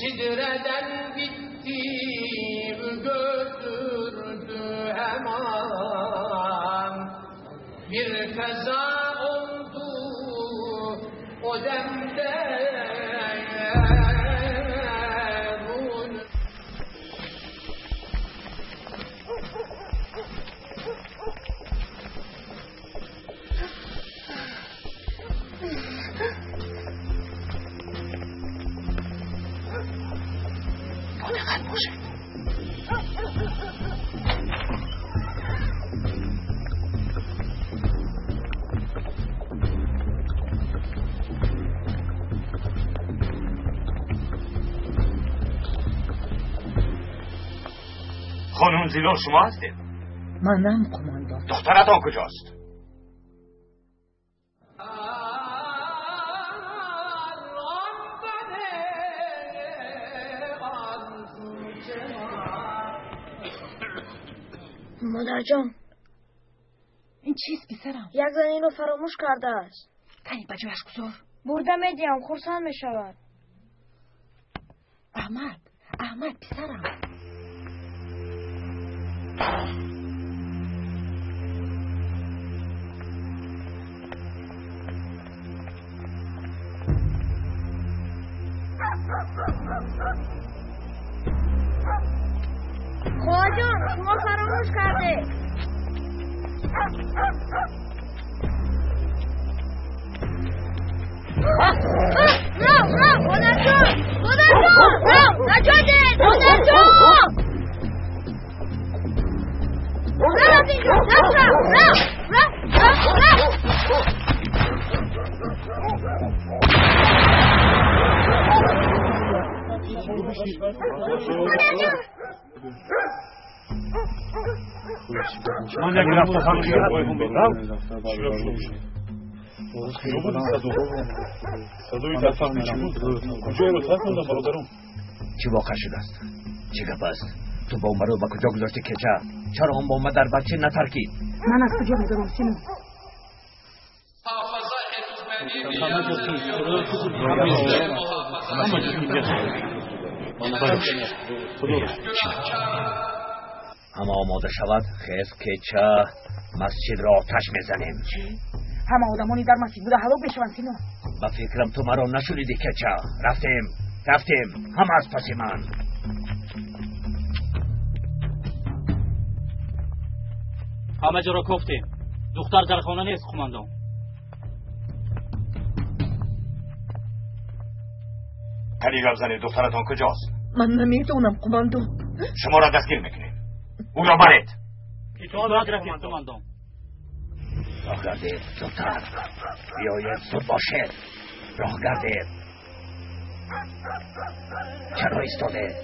Sidreden gitti götürdü hemen. Bir feza oldu o demde. خانم زیلال شما هستید؟ منم قماندان. دخترتان کجاست؟ مادرجان، این چیست پسرم؟ یک زن اینو فراموش کرده است. تنی به جایش گذار. برده میدیم خرسند میشود. احمد، احمد پسرم. خواهرجان شما فراموش کرده. نه نه مادرجان، مادرجان، نه نجات دهید مادرجان. نه از اینجا، نه نه نه نه. من یک رفت چی واقع شده است؟ چی گپ است؟ تو با مرا به کجا گذاشتی کچه؟ چرا هم با ما در بچه نترکید؟ من از کجا میدونم سینو؟ همه آماده شود خیز کچه مسجد را آتش میزنیم. چی؟ همه آدمانی در مسجد بوده هلاک میشوند سینو. به فکرم تو مرا نشنیدی کچه. رفتیم رفتیم، همه از پس من. همه جا را کوفتیم، دختر در خانه نیست قماندان. کلی گپ زنید، دخترتان کجاست؟ من نمیدونم قماندان. شما را دستگیر میکنیم. او را برید. اطاعت رفید قماندان. راه گردید زودتر، بیاید زود باشید. راه گردید. چرا ایستادید؟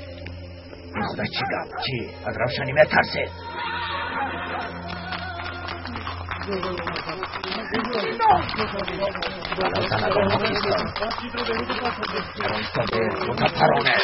این خدا چی گپ؟ چی؟ از روشنی میترسید؟ بلا زندگان ها کیستند؟ چرا ایستادید؟ زودتر پرانه.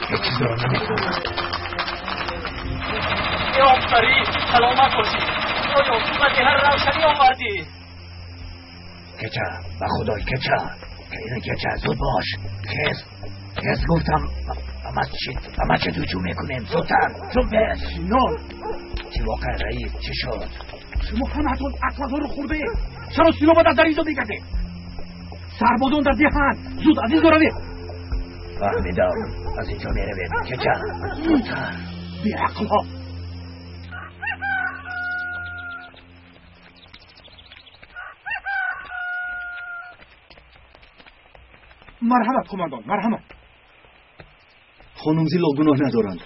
هیچ چیز را نمیفهمم. آفرین، سلامت باشی. خدایا تو به هر روشنی آوردی. کچه به خدای کچه، کچه زود باش. خیز خیز گفتم به مسجد هجوم میکنیم. زودتر جنبش. سینون چی واقع رئیس؟ چی شد؟ شما همه‌تون عقلتون رو خورده. چرا سینو باید در اینجا میگردید؟ سربازان در دهن، زود از اینجا روید. فهمیدم، از اینجا میرویم. کچه زودتر. بی عقلها. مرحمت قماندان، مرحمت. خانم زیلا گناه ندارند.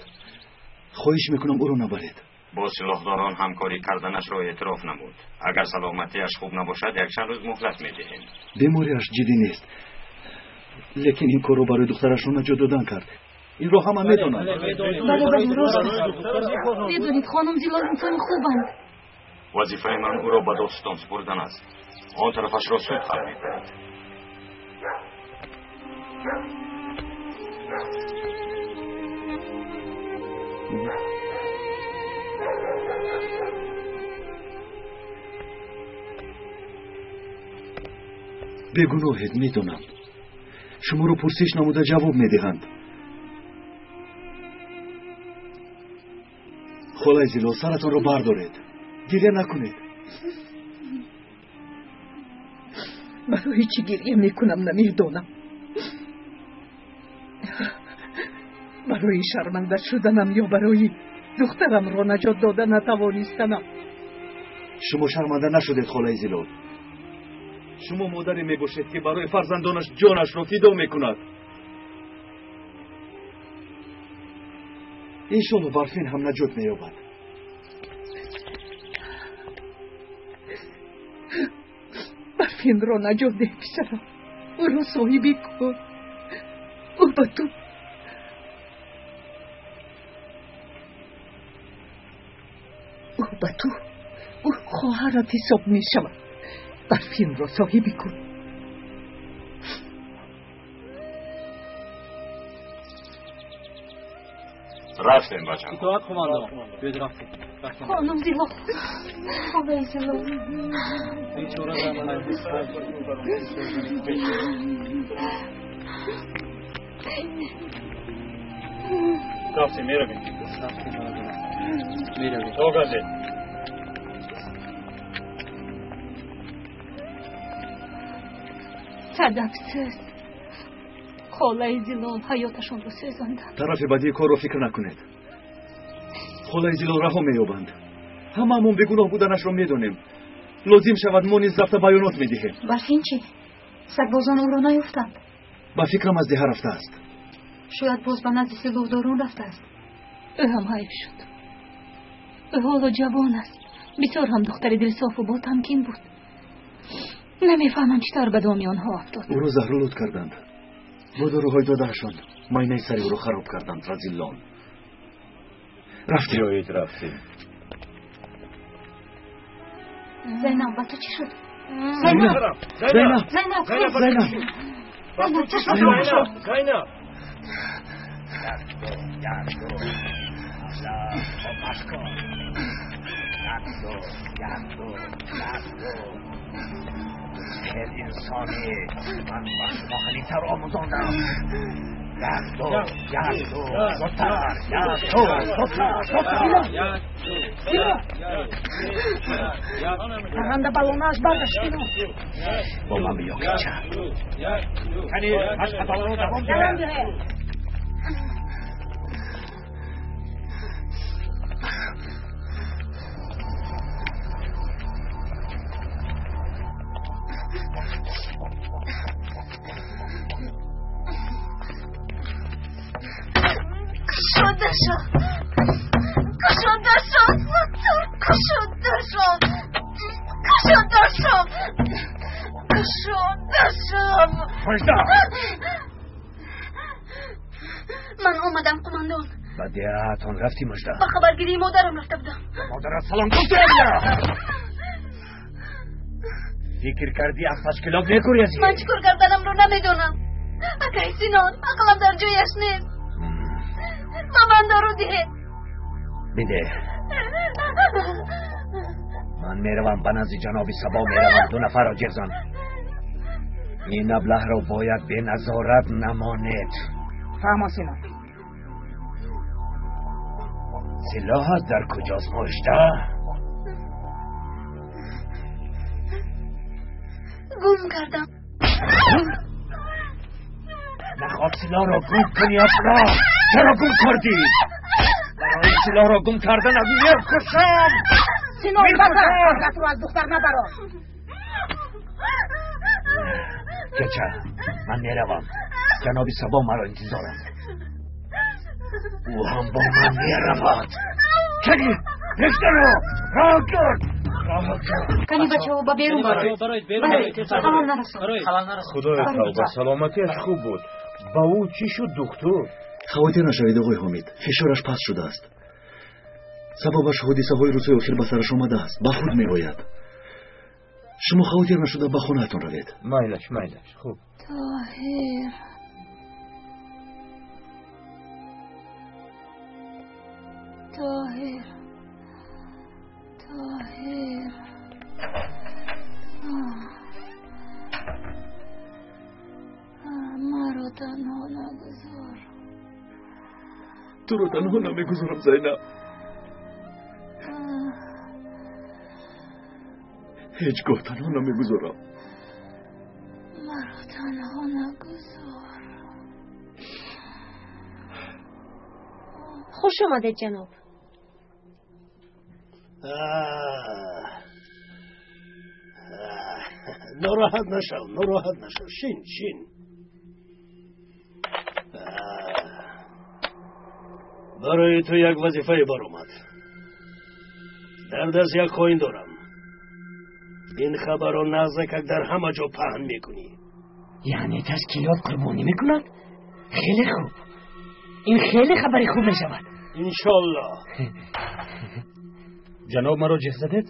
خواهش میکنم او را نبرید. با سلاحداران همکاری کردنش را اعتراف نمود. اگر سلامتیش خوب نباشد یک چند روز مهلت میدهیم. بیماریش جدی نیست، لیکن این کار را برای دخترش را نجات دادن کرد. این را همه میدانند. بله بله راست است. میدونید خانم زیلا انسان خوبند. وظیفه من او را به دادستان سپردن است. آن طرفش را سود حل میکند. Бегуноҳед, медонам. Шуморо пурсиш намуда ҷавоб медиҳанд. Холаи Зилол, саратонро бардоред, гиря накунед. Барои чӣ гиря мекунам намедонам. Барои шарманда шуданам ё барои духтарамро наҷот дода натавонистанам. Шумо шарманда нашудед, холаи Зилол. Шумо модаре мебошед, ки барои фарзандонаш ҷонашро фидо мекунад. Иншолло Барфин ҳам наҷот меёбад. Барфинро наҷот деҳ, писарам. Ӯро соҳибӣ кун. Ӯ ба ту ӯ хоҳарат ҳисоб мешавад. Барфинро соҳибӣ кун. Рафтем, бачам. Итоат, қумандон. Биёед, рафтем. Хонум Зилол, холаи Зилол. Бечора. Рафтем, меравем. Меравем. То газет. Сад афсӯс, холаи Зилол ҳаёташонро сӯзонданд. Тарафи бадии корро фикр накунед. Холаи Зилол раҳо меёбанд. Ҳамаамон бегуноҳ буданашро медонем. Лозим шавад, мо низ рафта баёнот медиҳем. Барфин чӣ? Сагбозон ӯро наёфтанд? Ба фикрам, аз деҳа рафтааст. Шояд боз ба назди силоҳдорон рафтааст. Ӯ ҳам ҳайф шуд. Ӯ ҳоло ҷавон аст. Бисёр ҳам духтари дилсофу ботамкин буд. Намефаҳмам, чӣ тавр ба доми онҳо афтод. Ӯро заҳролуд карданд бо доруҳои додаашон. Майнаи сари ӯро хароб карданд разиллон. Рафтем. Биёед, рафтем. Зайнаб, ба ту чӣ шуд? Зайнаб! Зайнаб! Зайнаб! Зайнаб! Зайнаб, чашматро кушо! Зайнаб! Як, ду, як, ду, як, ду, як, ду, як, ду. Хел инсони, ман ба шумо ҳаминтавр омӯзондам. Як, ду, як, ду, зудтар, як, ду, зудтар, зудтар. Парранда балонааш баргашт, Сино. Бо ман биё, кича. Кани, ҳашт-қаталаро давом Давом диҳед. диҳед. Кушода шав, кушода шав, зудтар кушода шав, кушода шав, кушода шав. Мужда! Ман омадам, қумандон. Ба деҳаатон рафтӣ, Мужда? Ба хабаргирии модарам рафта будам. Модарат салом гуфтӣ? Фикр кардӣ, аз ташкилот мегурезӣ? Ман чӣ кор карданамро намедонам, акай Синон. Ақлам дар ҷояш нест. Ба ман дору диҳед. Биде. Ман меравам, ба назди ҷаноби Сабо меравам. Ду нафарро ҷиғзан. Ин аблаҳро бояд беназорат намонед. Фаҳмо, Сино. Силоҳат дар куҷост, Мужда? Гум кардам. Наход силоҳро гум кунӣ, абла! Чаро гум кардӣ? Барои силоҳро гум кардан аз мекушам! Сино, баса, ғафлатро аз духтар набарор. Кеча, ман меравам. Ҷаноби Сабо маро интизоранд. Ӯ ҳам бо ман меравад. Кани, рехтаро роҳ кард, роҳ кард. Кани, бачаҳо, ба берун бароед. Бароед, берун Бароед, бароед. халал нарасон. Бароед. Халал нарасон. Худоё, тавба, саломатиаш хуб буд. Ба ӯ чӣ шуд, духтур? Хавотир нашавед, оғои Ҳомид. Фишораш паст шудааст. Сабабаш ҳодисаҳои рӯзҳои охир ба сараш омадааст. Ба худ меояд. Шумо хавотир нашуда ба хонаатон равед. Майлаш, майлаш, хуб. Тоҳир, Тоҳир, Тоҳир. танҳо нагузор. Туро танҳо намегузорам, Зайнаб. Ҳеҷ гоҳ танҳо намегузорам. Маро танҳо нагузор. Хуш омадед, ҷаноб. Нороҳат нашав, нороҳат нашав. Шин, шин. Барои ту як вазифае баромад. Дар даст як хоин дорам. Ин хабарро нағзакак дар ҳама ҷо паҳн мекунӣ. Яъне ташкилот қурбонӣ мекунад? Хеле хуб. Ин хеле хабари хуб мешавад. Иншоллоҳ. Ҷаноб, маро ҷеғ задед?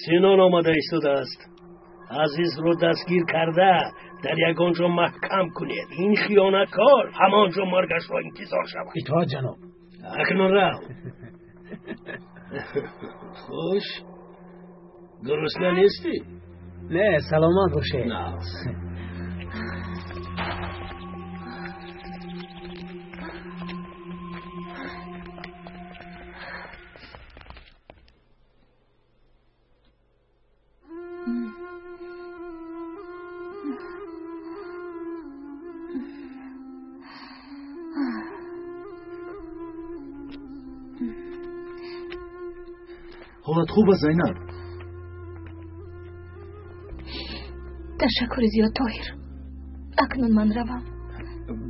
Синон омада истодааст. Азизро дастгир карда дар ягон ҷо маҳкам кунед. Ин хиёнаткор ҳамон ҷо маргашро интизор шавад. Итоат, ҷаноб. Акнун рав. Хуш, гурусна нестӣ? Не, саломат бошед. Ҳолат хуб аст, Зайнаб? Ташаккури зиёд, Тоҳир. Акнун ман равам.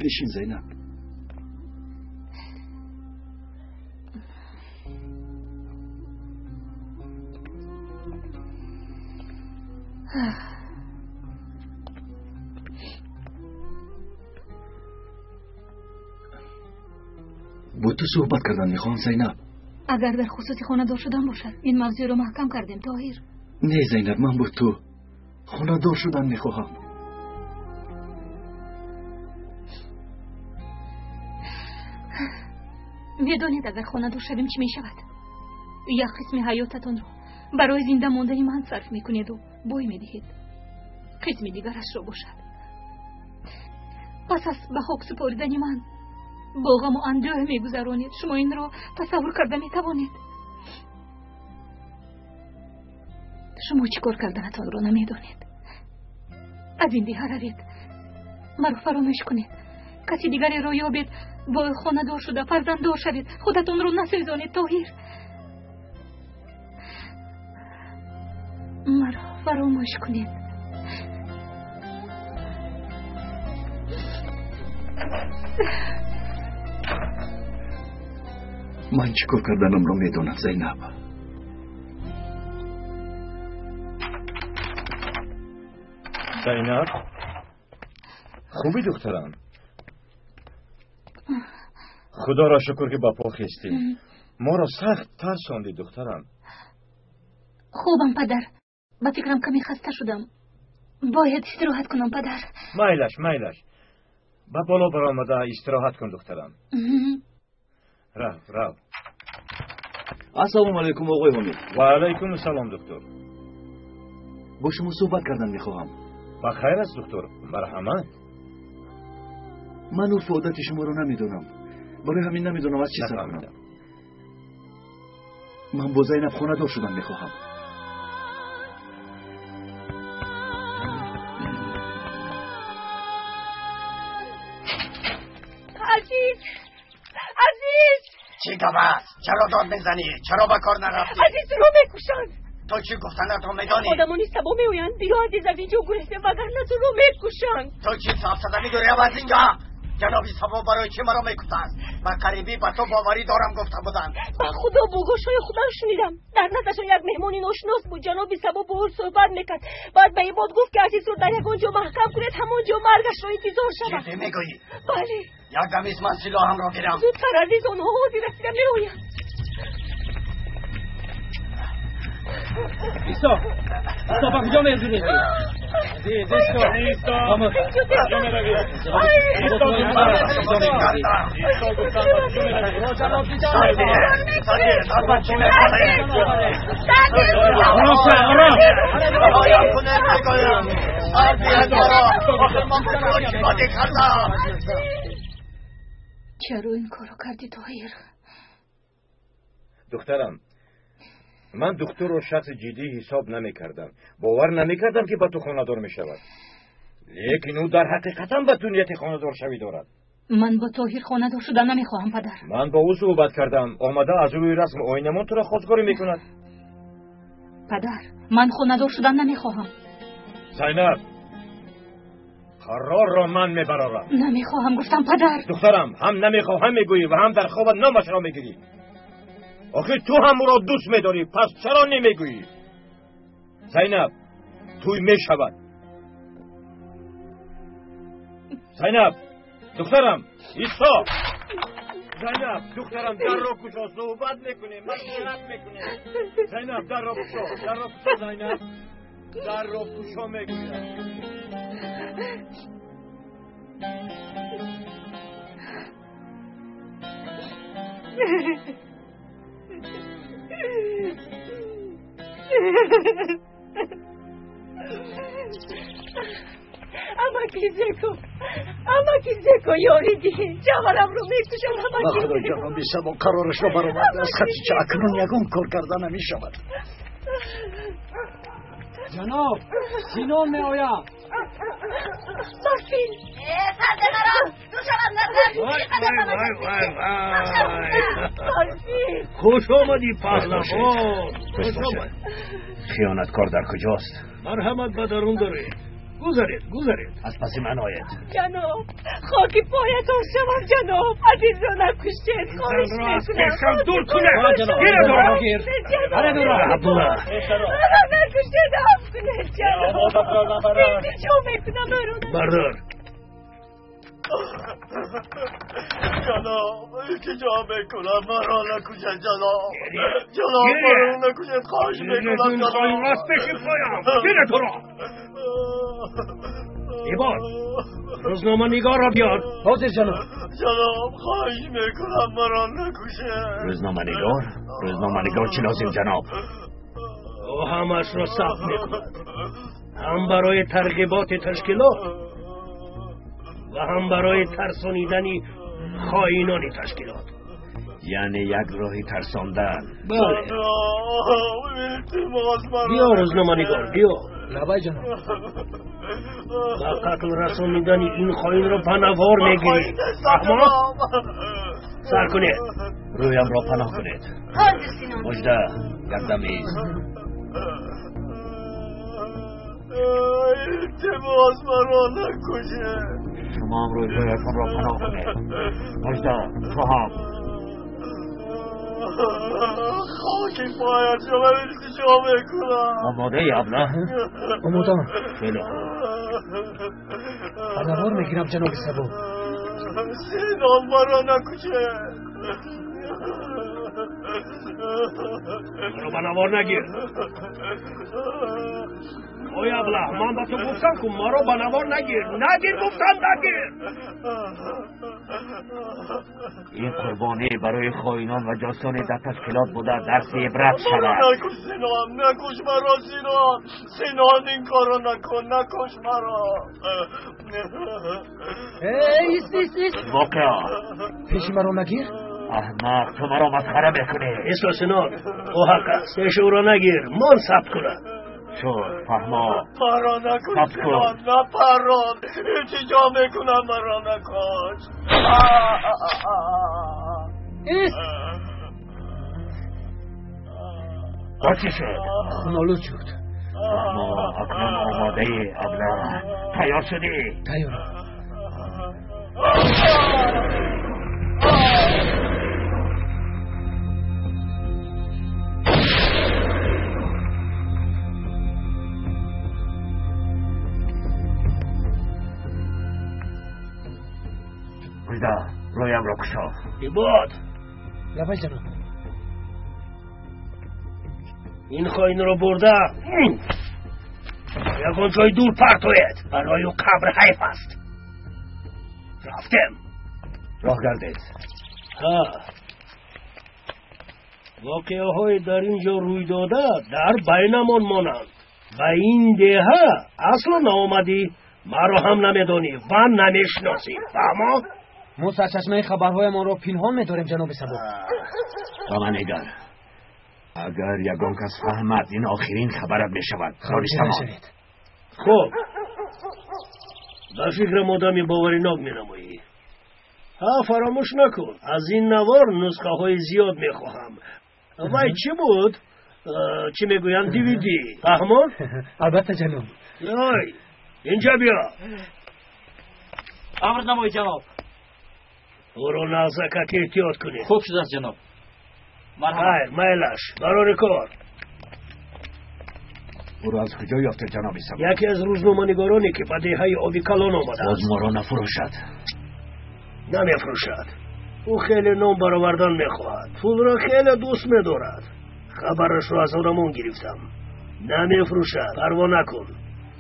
Бишин, Зайнаб. Бо ту суҳбат кардан мехоҳам, Зайнаб. Агар дар хусуси хонадор шудан бошад, ин мавзӯъро маҳкам кардем, Тоҳир. Не, Зайнаб, ман бо ту хонадор шудан мехоҳам. Медонед, агар хонадор шавем, чӣ мешавад? Як қисми ҳаётатонро барои зинда мондани ман сарф мекунеду бой медиҳед. Қисми дигарашро бошад, пас аз ба хок супоридани ман бо ғаму андӯҳ мегузаронед. Шумо инро тасаввур карда метавонед? Шумо чӣ кор карданатонро намедонед. Аз ин деҳа равед, маро фаромӯш кунед, каси дигареро ёбед, бо ӯ хонадор шуда фарзанддор шавед. Худатонро насӯзонед, Тоҳир. Маро фаромӯш кунед. Ман чӣ кор карданамро медонам, Зайнаб. Зайнаб, хуби, духтарам? Худоро шукр, ки ба по хестӣ. Моро сахт тарсондӣ, духтарам. Хубам, падар. Ба фикрам, каме хаста шудам. Бояд истироҳат кунам, падар. Майлаш, майлаш. Ба боло баромада истироҳат кун, духтарам. Рав, рав. Ассалому алайкум, оғои Ҳомид. Ва алайкум ассалом, доктор. Бо шумо суҳбат кардан мехоҳам. Ба хайр аст, доктор, марҳамат. Ман урфу одати шуморо намедонам, барои ҳамин намедонам аз чӣ сар кунам. Ман бо Зайнаб хонадор шудан мехоҳам. Азиз, азиз! Чӣ гап аст? Чаро дод мезанӣ? Чаро ба кор нарафтӣ? Азизро мекушанд. Ту чӣ гуфтанатро медонӣ? Одамони сабо меоянд. Биё, азиз, аз инҷо гурехтем, вагарна туро мекушанд. Ту чӣ сафсада мегӯӣ? Рав аз инҷо! Ҷаноби Сабо барои чӣ маро мекушад? Ба қарибӣ ба ту боварӣ дорам гуфта буданд. Ба худо, бо гӯшҳои худам шунидам. Дар наздашон як меҳмони ношинос буд. Ҷаноби Сабо бо ӯ суҳбат мекард. Баъд ба ибод гуфт, ки азизро дар ягон ҷо маҳкам кунед, ҳамон ҷо маргашро интизор шавад. Ҷиддӣ мегӯӣ? Бале. Як дамист ман силоҳамро гирам. Зудтар, азиз, онҳо ҳозир расида меоянд. Исто! Исто, ба куҷо мезурӣ? Азиз, исто! Исто! Куҷо меравӣ? Исто, исто, гуфтам, ба куҷо меравӣ? Ором ша, ором! Оям кунед, мегӯям! Сар диҳед маро. Охир ман ба шумо чӣ бадӣ кардам? Чаро ин корро кардӣ, Тоҳир? Духтарам, ман духтурро шахси ҷиддӣ ҳисоб намекардам. Бовар намекардам, ки ба ту хонадор мешавад. Лекин ӯ дар ҳақиқатан ба ту нияти хонадоршавӣ дорад. Ман бо Тоҳир хонадор шуда намехоҳам, падар. Ман бо ӯ суҳбат кардам. Омада аз рӯи расму оинамон туро хостгорӣ мекунад. Падар, ман хонадор шудан намехоҳам. Зайнаб, қарорро ман мебарорам. Намехоҳам, гуфтам, падар. Духтарам, ҳам намехоҳам мегӯӣ ва ҳам дар хобат номашро мегирӣ. Охир ту ҳам ӯро дӯст медорӣ, пас чаро намегӯӣ? Зайнаб, тӯй мешавад. Зайнаб, духтарам, исто! Зайнаб, духтарам, дарро кушо, суҳбат мекунем, машварат мекунем. Зайнаб, дарро кушо, дарро кушо, Зайнаб. Дарро кушо мегӯям. Амаки зеко, амаки зеко, ёри диҳед, ҷаварамро мекушам, амаки. Ба худо, ҷаноби Сабо қарорашро баровардааст. Хатича, акнун ягон кор карда намешавад. Ҷаноб, Синон меояд. Барфин! Сарде маро! Дур шавад, назар! Вай, вай, вай, вай, вай! Барфин! Хуш омадӣ, паҳлавон! Хуш омадӣ! Хиёнаткор дар куҷост? Марҳамат, ба дарун дароед. Гузаред, гузаред. Аз паси ман оед. Ҷаноб, хоки поятон шавам, ҷаноб. Азизро накушед, хоҳиш Занро аз мекунам. пешам дур кунед! Гиред ӯро! Маро накушед, афв кунед, ҷаноб. Илтиҷо мекунам, ӯро. Бардор. Ҷаноб, илтиҷо мекунам, маро накушед, ҷаноб. Ҷаноб, маро накушед, хоҳиш мекунам, Ин ҷаноб. хоин аз пеши поям! Гиред ӯро! Ибод, рӯзноманигорро биёр. Ҳозир, ҷаноб. Ҷаноб, хоҳиш мекунам, маро накушед. Рӯзноманигор? Рӯзноманигор чӣ лозим, ҷаноб? Ӯ ҳамаашро сабт мекунад. Ҳам барои тарғиботи ташкилот ва ҳам барои тарсонидани хоинони ташкилот. Яъне як роҳи тарсондан. Бале. Ҷаноб, илтимос, маро Биё, рӯзноманигор, биё. Лабай, ҷаноб. Ба қатл расонидани ин хоинро ба навор мегирӣ. Фаҳмо? Сар кунед. Рӯямро паноҳ кунед. Ҳозир, Синон. Мужда, як дам ист. Илтимос, маро накушед. Шумо ҳам рӯйҳоятонро паноҳ кунед. Мужда, ту ҳам. Хоки поят шавам, илтиҷо мекунам. Омодаи, аблаҳ? Омодаам. Хеле хуб. Ба навор мегирам, ҷаноби Сабо. Синон, маро накушед. Маро ба навор нагир. Ой, аблаҳ, ман ба ту гуфтам, ку маро ба навор нагир. Нагир, гуфтам, нагир. Ин қурбонӣ барои хоинон ва ҷосони дар ташкилот буда дарси ибрат шавад. Накуш, Синон, накуш маро, Синон. Синон, ин корро накун, накуш маро. Эй, ист, ист, ист. Воқеа. Пеши маро нагир. Аҳмақ, ту маро масхара мекунӣ. Исто, Синон, ӯ ҳақ аст. Пеши ӯро нагир, мон сабт кунад. Шуд, фаҳмо. Маро накуш, Сабт кун. Синон, напарон. Илтиҷо мекунам, маро накуш. Ист! Бо чӣ шуд? Хунолуд шуд. Фаҳмо, акнун омодаӣ, аблаҳ. Тайёр шудӣ? Тайёрам. Мужда, рӯямро кушо. Ибод, Лабай, ҷаноб. ин хоинро бурда ягон ҷои дур партоед. Барои ӯ қабр ҳайф аст. Рафтем. Роҳ гардед. Ҳа, воқеаҳои дар ин ҷо рӯй дода дар байнамон монанд. Ба ин деҳа асло наомадӣ, маро ҳам намедонӣ ва намешиносӣ. Фаҳмо? Мо сарчашмаи хабарҳоямонро пинҳон медорем, ҷаноби Сабо. Ба ман нигар. Агар ягон кас фаҳмад, ин охирин хабарат мешавад. Донистамон. Хуб, ба фикрам одами боваринок менамоӣ. Ҳа, фаромӯш накун, аз ин навор нусхаҳои зиёд мехоҳам. Вай чӣ буд? Чӣ мегӯянд, DVD. Фаҳмон? Албатта, ҷаноб. Ой, инҷа биё. Амр намоед, ҷаноб. Ӯро нағзакак эҳтиёт кунед. Хуб шудааст, ҷаноб. Хайр, майлаш, барори кор. Ӯро аз куҷо ёфтед, ҷаноби Сабо? Яке аз рӯзноманигороне, ки ба деҳаи оби калон омадааст. Боз моро нафурӯшад. Намефурӯшад. Ӯ хеле ном баровардан мехоҳад, пулро хеле дӯст медорад. Хабарашро аз одамон гирифтам. Намефурӯшад, парво накун.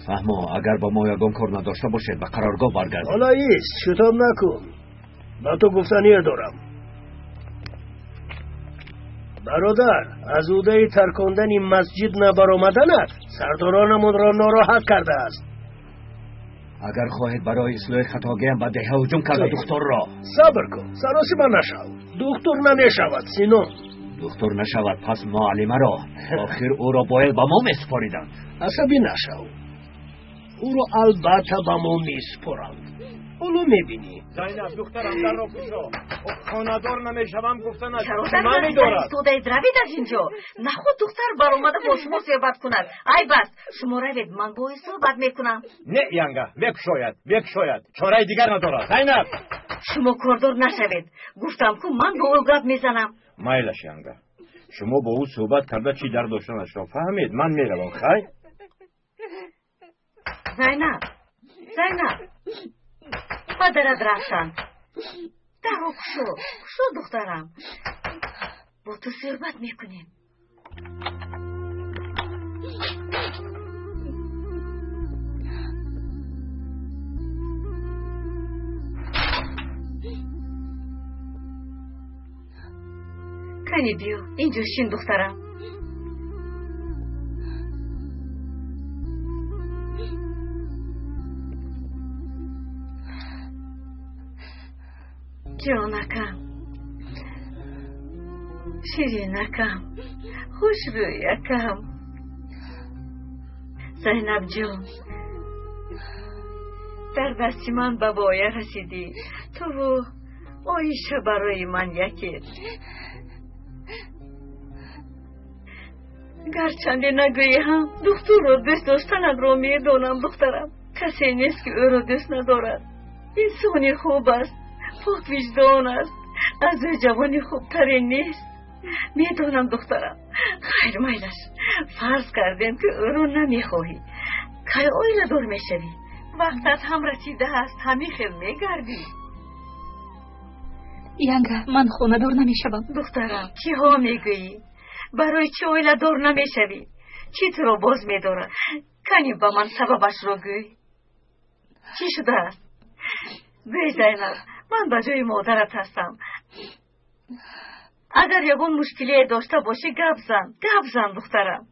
Фаҳмо, агар ба мо ягон кор надошта бошед, ба қароргоҳ баргардед. Ҳоло ист, шитоб накун. Ба ту гуфтание дорам. Бародар, аз ӯдаи таркондани масҷид набаромаданат сардоронамонро нороҳат кардааст. Агар хоҳед барои ислоҳи хатогиам ба деҳа ҳуҷум карда духтурро. Сабр кун, саросима нашав. Духтур намешавад, Синон. Духтур нашавад, пас муаллимаро. Охир ӯро бояд ба мо месупориданд. Асабӣ нашав. Ӯро албатта ба мо месупоранд. Ҳоло мебинӣ. Зайнаб, духтарам, дарро кушо. Хонадор намешавам гуфтанаш маъни дорад. Истодаед, равед аз инҷо. Наход духтар баромада бо шумо суҳбат кунад. Айб аст. Шумо равед, ман бо ӯ суҳбат мекунам. Не, янга, мекушояд, мекушояд. Чораи дигар надорад. Зайнаб! Шумо кордор нашавед. Гуфтам ку ман бо ӯ гап мезанам. Майлаш, янга. Шумо бо ӯ суҳбат карда чӣ дар доштанашро фаҳмед. Ман меравам, хай? Зайнаб, Зайнаб. Падарат рафтанд. Дарро кушо, кушо, духтарам. Бо ту суҳбат мекунем. Кани биё, инҷо шин, духтарам. Ҷонакам, ширинакам, хушрӯякам. Зайнабҷон, дар дасти ман ба воя расидӣ. Туву Оиша барои ман якед. Гарчанде нагӯӣ ҳам, духтурро дӯст доштанатро медонам, духтарам. Касе нест, ки ӯро дӯст надорад. Инсони хуб аст, поквиҷдон аст, аз ӯ ҷавони хубтаре нест. Медонам, духтарам. Хайр, майлаш, фарз кардем, ки ӯро намехоҳӣ. Кай оиладор мешавӣ? Вақтат ҳам расидааст, ҳамин хел мегардӣ. Янга, ман хонадор намешавам. Духтарам, чиҳо мегӯӣ? Барои чӣ оиладор намешавӣ? Чӣ туро боз медорад? Кани ба ман сабабашро гӯй. Чӣ шудааст? Гӯй, Зайнаб, ман ба ҷои модарат ҳастам. Агар ягон мушкилие дошта бошӣ, гап зан, гап зан, духтарам.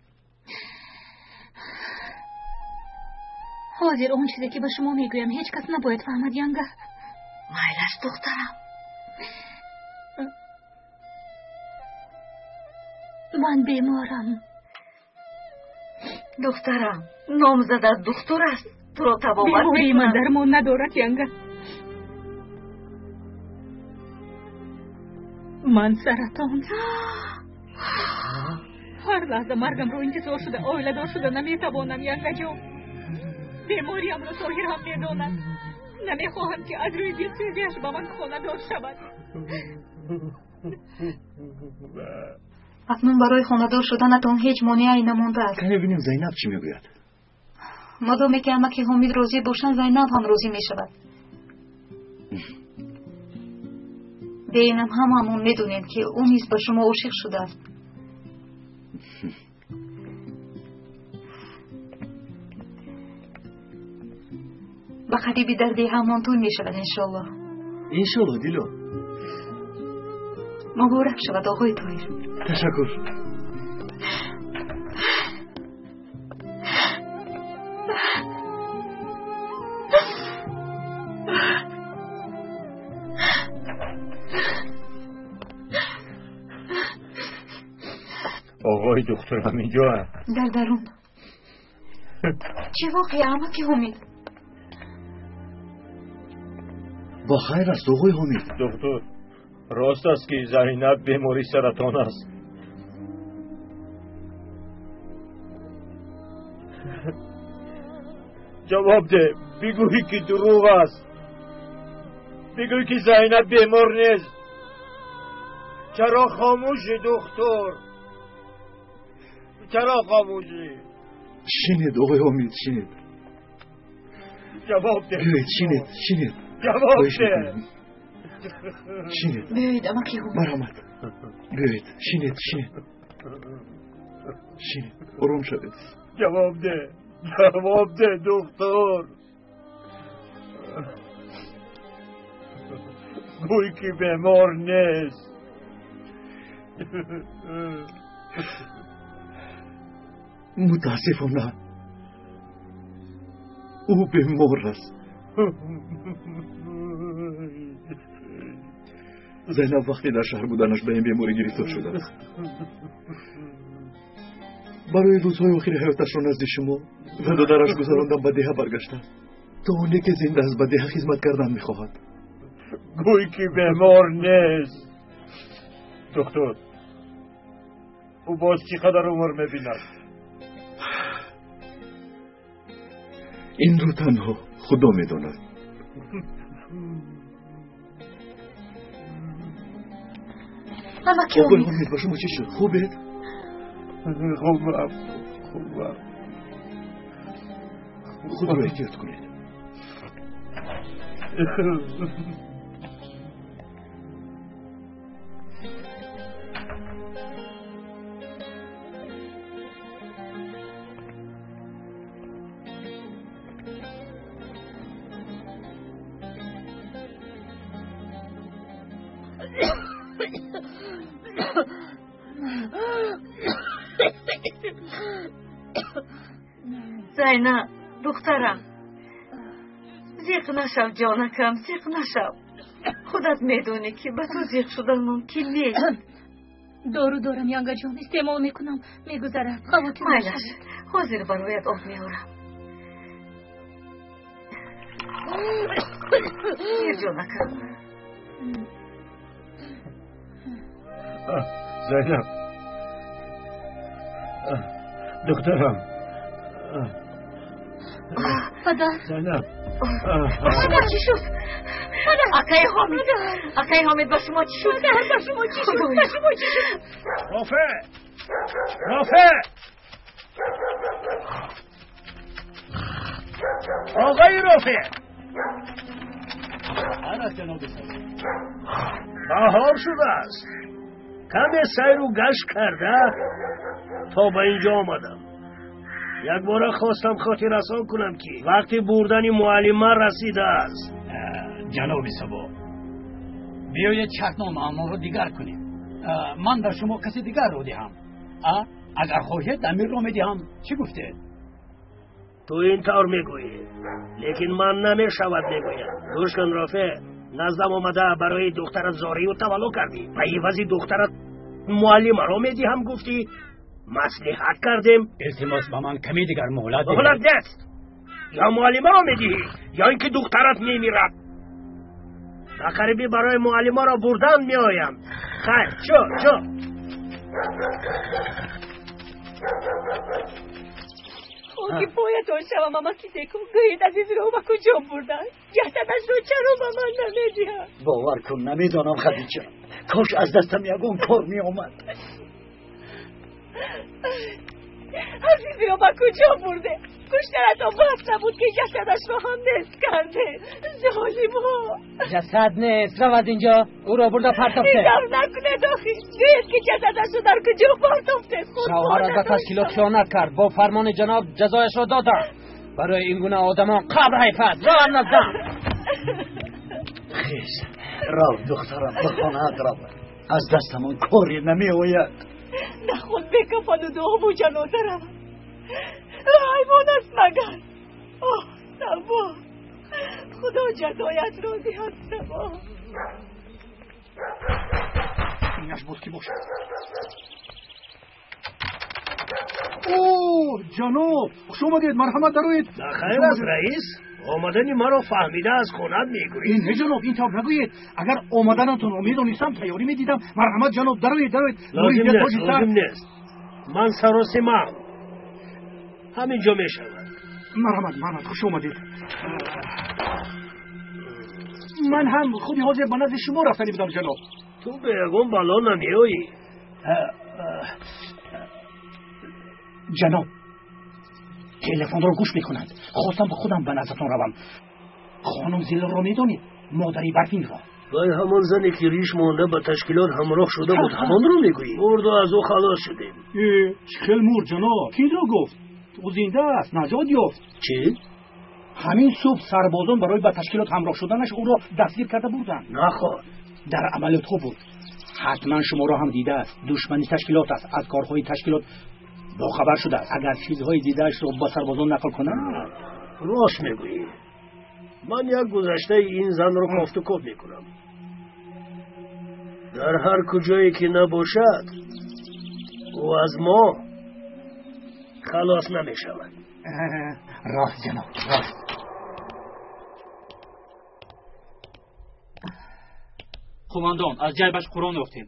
Ҳозир он чизе, ки ба шумо мегӯям, ҳеҷ кас набояд фаҳмад, янга. Майлаш, духтарам. Ман беморам. Духтарам, номзадат духтур аст, туро табобат Бемории ман дармон надорад, янга. Ман саратон. Ҳар лаҳза маргамро интизор шуда, оиладор шуда наметавонам, янгаҷон. Бемориамро Тоҳир ҳам медонад. Намехоҳам, ки аз рӯи дилсӯзиаш ба ман хонадор шавад. Акнун барои хонадор шуданатон ҳеҷ монеае намондааст. Кане бинем, Зайнаб чӣ мегӯяд. Модоме ки амаки Ҳомид розӣ бошанд, Зайнаб ҳам розӣ мешавад. Беинам ҳамаамон медонем, ки ӯ низ ба шумо ошиқ шудааст. Ба қариби дар деҳаамон тӯй мешавад, иншоаллоҳ. Иншоаллоҳ, Дило. Муборак шавад, оғои Тоҳир. Ташаккур. Ҳой, духтур ҳаминҷо? Дар дарун. Чӣ воқеа, амаки Ҳомид? Ба хайр аст, оғои Ҳомид. Духтур, рост аст ки Зайнаб бемори саратон аст? Ҷавоб деҳ, бигӯӣ ки дурӯғ аст. Бигӯй ки Зайнаб бемор нест. Чаро хомӯшӣ, духтур? Чаро хомӯшӣ? Шинед, оғои Ҳомид, шинед. Ҷавоб деҳ. Биёед, шинед, шинед. Ҷавоб деҳ. Шинед. Биёед, амаки Ҳомид. Марҳамат. Биёед, шинед, шинед. Шинед, ором шавед. Ҷавоб деҳ. Ҷавоб деҳ, духтур. Гӯй ки бемор нест. Мутаассифона, ӯ бемор аст. Зайнаб вақте дар шаҳр буданаш ба ин беморӣ гирифтор шудааст. Барои рӯзҳои охири ҳаёташро назди шумо ва додараш гузарондам ба деҳа баргаштааст. То оне ки зинда аст ба деҳа хизмат кардан мехоҳад. Гӯй ки бемор нест. Духтур, ӯ боз чӣ қадар умр мебинад? Инро танҳо Худо медонад. Амаки Оғои Ҳомид. Ҳомид, ба шумо чӣ шуд? Хубед? Хубам, хубам. Худро эҳтиёт кунед. Зайнаб, духтарам, зиқ нашав, ҷонакам, зиқ нашав. Худат медонӣ ки ба ту зиқ шудан мумкин нест. Дору дорам, янгаҷон, истеъмол мекунам, мегузарад. Хавотир Майлаш, нашавед. ҳозир бароят об меорам. Гир, ҷонакам. Зайнаб, духтарам. Падар. Зайнаб. Ба шумо чӣ шуд? Акаи Ҳомид, акаи Ҳомид, ба шумо чӣ шуд? Падар, ба шумо чӣ шуд? Ба шумо чӣ шуд? Рофеъ! Рофеъ! Оғои Рофеъ! Ана, ҷаноби Сабо. Баҳор шудааст. Каме сайру гашт карда то ба инҷо омадам. Якбора хостам хотиррасон кунам ки вақти бурдани муаллима расидааст. Ҷаноби Сабо, биёед шартномаамонро дигар кунем. Ман ба шумо каси дигарро диҳам. Агар хоҳед, Амирро медиҳам. Чӣ гуфтед? Ту ин тавр мегӯӣ, лекин ман намешавад мегӯям. Гӯш кун, Рофеъ, наздам омада барои духтарат зорию тавалло кардӣ. Ба ивази духтарат муаллимаро медиҳам гуфтӣ. Маслиҳат кардем. Илтимос, ба ман каме дигар муҳлат диҳед. Муҳлат нест. Ё муаллимаро медиҳӣ, ё ин ки духтарат мемирад. Ба қарибӣ барои муаллимаро бурдан меоям. Хайр, чо, чо. Хоки поятон шавам, амаки Деку. Гӯед, азизро ба куҷо бурданд? Ҷасадашро чаро ба ман намедиҳанд? Бовар кун, намедонам, Хадича. Кош аз дастам ягон кор меомад. Азизиро ба куҷо бурде? Куштаратон бас набуд ки ҷасадашро ҳам нест карде. Золимо! Ҷасад нест, равад инҷо, ӯро бурда партофте. Интар накунед охи. Гӯед ки ҷасадашро дар куҷо партофте. Шавҳарат ба ташкилот хиёнат кард. Бо фармони ҷаноб ҷазояшро додам. Барои ин гуна одамон қабр ҳайф аст. Равад наздам. Хез, рав, духтарам, ба хонаат рав. Аз дастамон коре намеояд. Наход бекафану дуову ҷаноза равад. Ҳайвон аст магар? Оҳ, Сабо, Худо ҷазоятро диҳад, Сабо. Инаш буд ки бошад. О, ҷаноб, хуш омадед, марҳамат дароед. Нахайр аст, раис. Омадани маро фаҳмида аз хонат мегӯӣ. Не, ҷаноб, ин тавр нагӯед. Агар омаданатонро медонистам, тайёрӣ медидам. Марҳамат, ҷаноб, дароед, дароед. Лозим нест, лозим нест. Ман саросимаам. Ҳамин ҷо мешавад. Марҳамат, марҳамат, хуш омадед. Ман ҳам худи ҳозир ба назди шумо рафтанӣ будам, ҷаноб. Ту ба ягон бало намеоӣ. Ҷаноб, телефонро гӯш мекунанд. Хостам худам ба наздатон равам. Хонум Зилорро медонед? Модари Барфинро. Вай ҳамон зане ки риш монда ба ташкилот ҳамроҳ шуда буд, ҳамонро мегӯӣ? Мурду аз ӯ халос шудем. Чӣ хел мурд, ҷаноб? Кӣ инро гуфт? Ӯ зинда аст, наҷот ёфт. Чӣ? Ҳамин субҳ сарбозон барои ба ташкилот ҳамроҳ шуданаш ӯро дастгир карда бурданд. Наход. Дар амалиётҳо буд. Ҳатман шуморо ҳам дидааст. Душмани ташкилот аст. Аз корҳои ташкилот бохабар шудааст. Агар чизҳои дидаашро ба сарбозон нақл кунад. Рост мегӯӣ. Ман як гузаштаи ин занро кофту коб мекунам. Дар ҳар куҷое ки набошад, ӯ аз мо халос намешавад. Рост, ҷаноб, рост. Қумандон, аз ҷайбаш Қуръон ёфтем.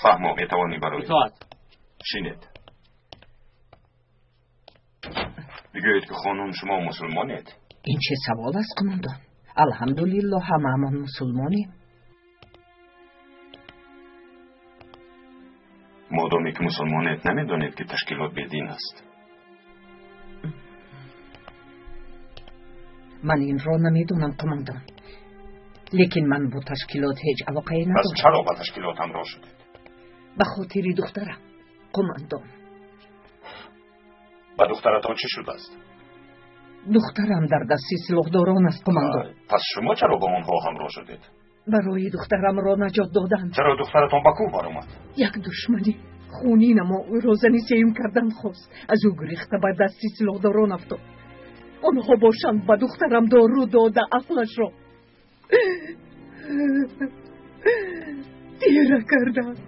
Фаҳмо, метавонӣ барои. Итоат. Шинед. Бигӯед ки хонум, шумо мусулмонед? Ин чӣ савол аст, қумандон? Алҳамдулиллоҳ, ҳамаамон мусулмонем. Модоме ки мусулмонед, намедонед ки ташкилот бедин аст. Ман инро намедонам, қумандон. Лекин ман бо ташкилот ҳеҷ алоқае надорам. Пас чаро ба ташкилот ҳамроҳ шудед? Ба хотири духтарам, қумандон. Ба духтаратон чӣ шудааст? Духтарам дар дасти силоҳдорон аст, қумандон. Пас шумо чаро ба онҳо ҳамроҳ шудед? Барои духтарамро наҷот додан. Чаро духтаратон ба кӯҳ баромад? Як душмани хунин мо ӯро зани сеюм кардан хост. Аз ӯ гурехта ба дасти силоҳдорон афтод. Онҳо бошанд ба духтарам дору дода ақлашро тира карданд.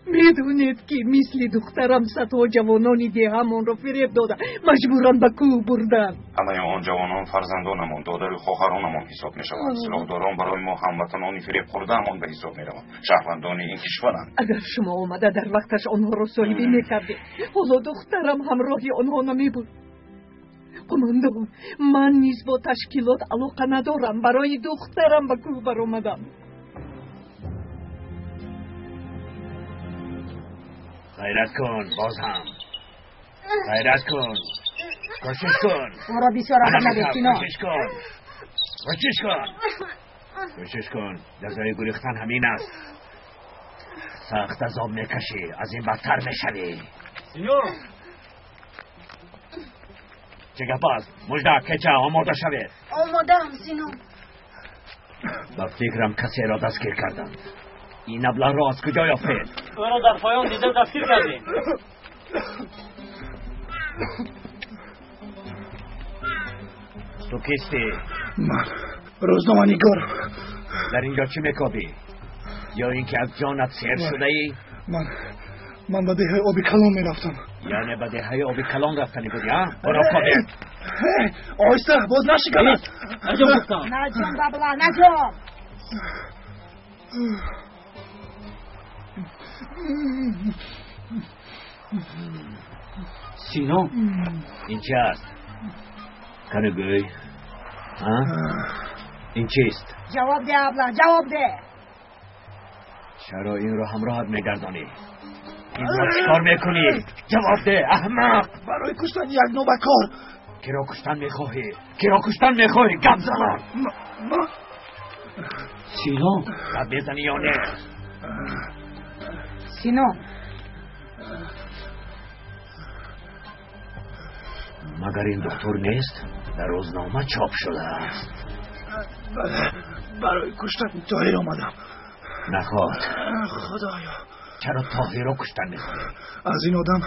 Медонед ки мисли духтарам садҳо ҷавонони деҳамонро фиреб дода маҷбуран ба кӯҳ бурданд. Ҳамаи он ҷавонон фарзандонамон, додару хоҳаронамон ҳисоб мешаванд. Силоҳдорон барои мо ҳамватанони фиребхӯрдаамон ба ҳисоб мераванд. Шаҳрвандони ин кишваранд. Агар шумо омада дар вақташ онҳоро соҳибӣ мекардед, ҳоло духтарам ҳамроҳи онҳо намебуд. Қумандон, ман низ бо ташкилот алоқа надорам. Барои духтарам ба кӯҳ баромадам. Ғайрат кун, боз ҳам. Ғайрат кун. Кӯшиш кун. Ӯро бисёр азоб надеҳ, Сино. Кӯшиш кун. Кӯшиш кун. Кӯшиш кун. Ҷазои гурехтан ҳамин аст. Сахт азоб мекашӣ, аз ин бадтар мешавӣ. Сино! Чӣ гап аст? Мужда, кеча, омода шавед. Омодаам, Сино. Ба фикрам касеро дастгир карданд. Ин аблаҳро аз куҷо ёфтед? Ӯро дар поён дида дастгир кардем. Ту кистӣ? Ман рӯзноманигор. Дар инҷо чӣ мекобӣ? Ё ин ки аз ҷонат сер шудаӣ? Ман ба деҳаи оби калон мерафтам. Яъне ба деҳаи оби калон рафтанӣ будӣ, а? Ӯро кобед. Оҳиста, боз нашиканад. Наҷон гуфтам. Наҷон, бабла, наҷон. Сино, ин чи аст? Кани гӯй. Ин чист? Ҷавоб деҳ, абла, ҷавоб деҳ. Чаро инро ҳамроҳат мегардонӣ? Инро чӣ кор мекунӣ? Ҷавоб деҳ, аҳмақ! Барои куштани як нобакор. Киро куштан мехоҳӣ? Киро куштан мехоҳӣ? Гап занон! Сино, гап мезанӣ ё не? Сино, магар ин духтур нест? Дар рӯзнома чоп шудааст. Барои куштани Тоҳир омадам. Наход. Худоё, чаро Тоҳирро куштан мехоҳӣ? Аз ин одам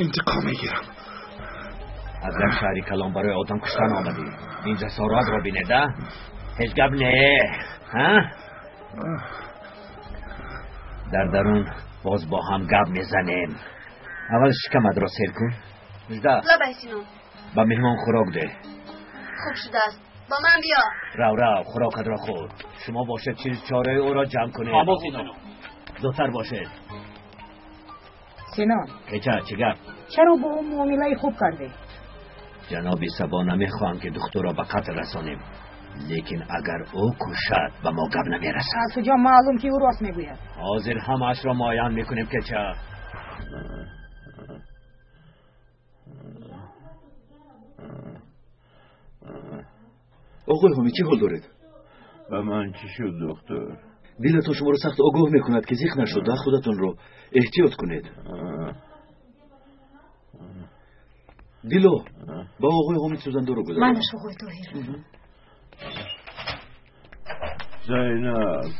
интиқом мегирам. Аз як шаҳри калон барои одам куштан омадӣ. Ин ҷасоратро бинед, а? Ҳеҷ гап не, ҳа? Дар дарун боз бо ҳам гап мезанем. Аввал шикаматро сер кун. Мужда. Лабай Сино. Ба меҳмон хӯрок деҳ. Хуб шудааст. Бо ман биё. Рав рав, хӯрокатро хӯр. Шумо бошед чиз чораи ӯро ҷамъ кунед. Ҳамо Сино. Зудтар бошед. Сино. Кеча, чӣ гап? Чаро бо ӯ муомилаи хуб кардӣ? Ҷаноби Сабо намехоҳам ки духтурро ба қатл расонем. Лекин агар ӯ кушад, ба мо гап намерасад. Аз куҷо маълум ки ӯ рост мегӯяд? Ҳозир ҳамаашро муайян мекунем, кеча. Оғои Ҳомид, чӣ ҳол доред? Ба ман чӣ шуд, доктор? Дилатон шуморо сахт огоҳ мекунад, ки зиқ нашуда худатонро эҳтиёт кунед. Дило, ба оғои Ҳомид сӯзандору гузаред. Манаш, оғои Тоҳир. Зайнаб.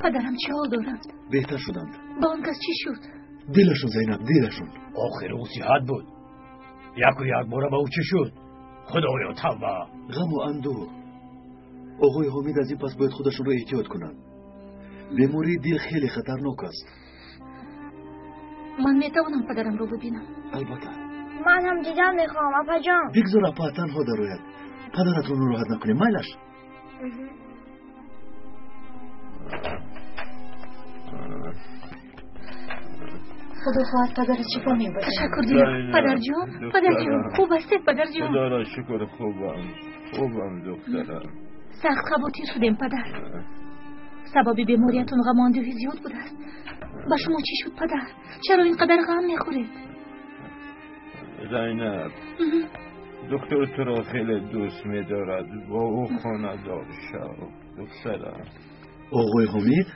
Падарам чӣ ҳол доранд? Беҳтар шуданд. Ба он кас чӣ шуд? Дилашон, Зайнаб, дилашон. Охир ӯ сиҳат буд. Яку якбора ба ӯ чӣ шуд? Худоё, тавба! Ғаму андӯҳ. Оғои Ҳомид аз ин пас бояд худашонро эҳтиёт кунанд. Бемории дил хеле хатарнок аст. Ман метавонам падарамро бибинам? Албатта. Ман ҳам дидан мехоҳам, апаҷон. Бигзор апа танҳо дарояд. Падаратро нороҳат накунем, майлаш? Худо хоҳад падарат шифо мебошад. Ташаккур, Дило. Падарҷон, падарҷон, хуб ҳастед, падарҷон? Худоро шукр, хубам. Хубам, духтарам. Сахт хавотир шудем, падар. Сабаби бемориятон ғаму андӯҳи зиёд будааст. Ба шумо чӣ шуд, падар? Чаро ин қадар ғам мехӯред? Зайнаб, доктор туро хеле дӯст медорад. Бо ӯ хонадор шав, духтарам. Оғои Ҳомид,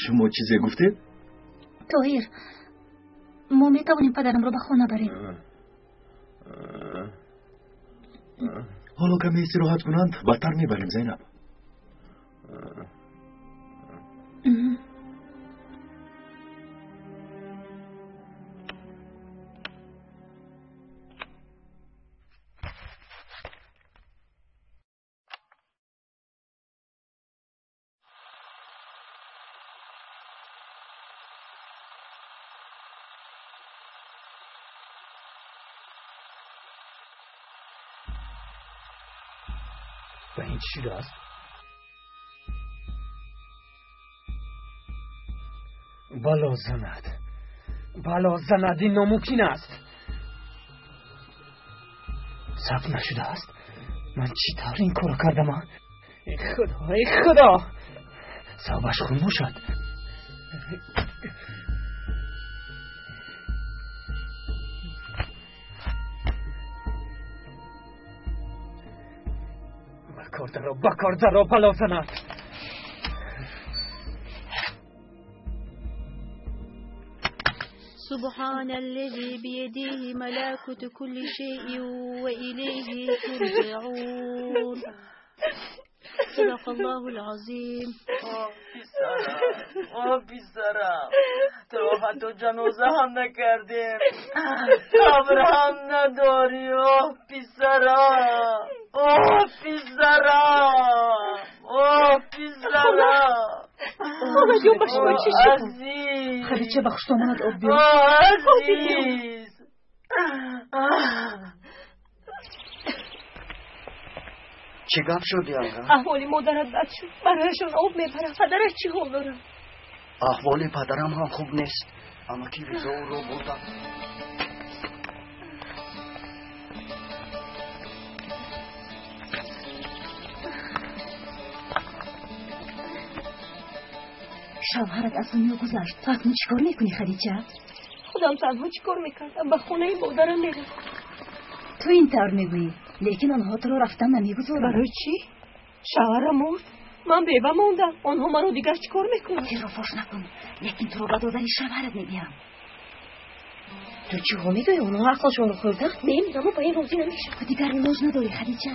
шумо чизе гуфтед? Тоҳир, мо метавонем падарамро ба хона барем. Ҳоло каме истироҳат кунанд, бадтар мебарем, Зайнаб. Ба ин чӣ шудааст? Бало занад, бало занад, ин номумкин аст. Сабт нашудааст. Ман чӣ тавр ин корро кардам? Эй худо, эй худо! Сабабаш хун бошад. Ба кор даро, бало занад. سبحان الذي بيده ملكوت كل شيء وإليه ترجعون. صدق الله العظيم. آه پسرم، تو حتی جنازه هم نکردیم، قبر هم نداری. آه پسرم، آه پسرم، آه پسرم. خالаҷон, ба шумо чӣ шуд? Хадича, ба хуштомонат об биёр. Азиз, чӣ гап шуд, ялга? Аҳволи модарат бад шуд. Барояшон об мебарам. Падарат чӣ ҳол дорад? Аҳволи падарам ҳам хуб нест. Амаки Ризо ӯро бурданд. Шавҳарат аз дунё гузашт. Ту акнун чӣ кор мекунӣ, Хадича? Худам танҳо чӣ кор мекардам? Ба хонаи модарам мерафтам. Ту ин тавр мегӯӣ, лекин онҳо туро рафтан намегузоранд. Барои чӣ? Шавҳарам мурд, ман бева мондам. Онҳо маро дигар чӣ кор мекунанд? Сирро фош накун, лекин туро ба додари шавҳарат медиҳам. Ту чиҳо мегӯӣ? Онҳо ақлшонро хӯрданд? Мемирамо, ба ин розӣ намешавам. Ту дигар илоҷ надорӣ, Хадича.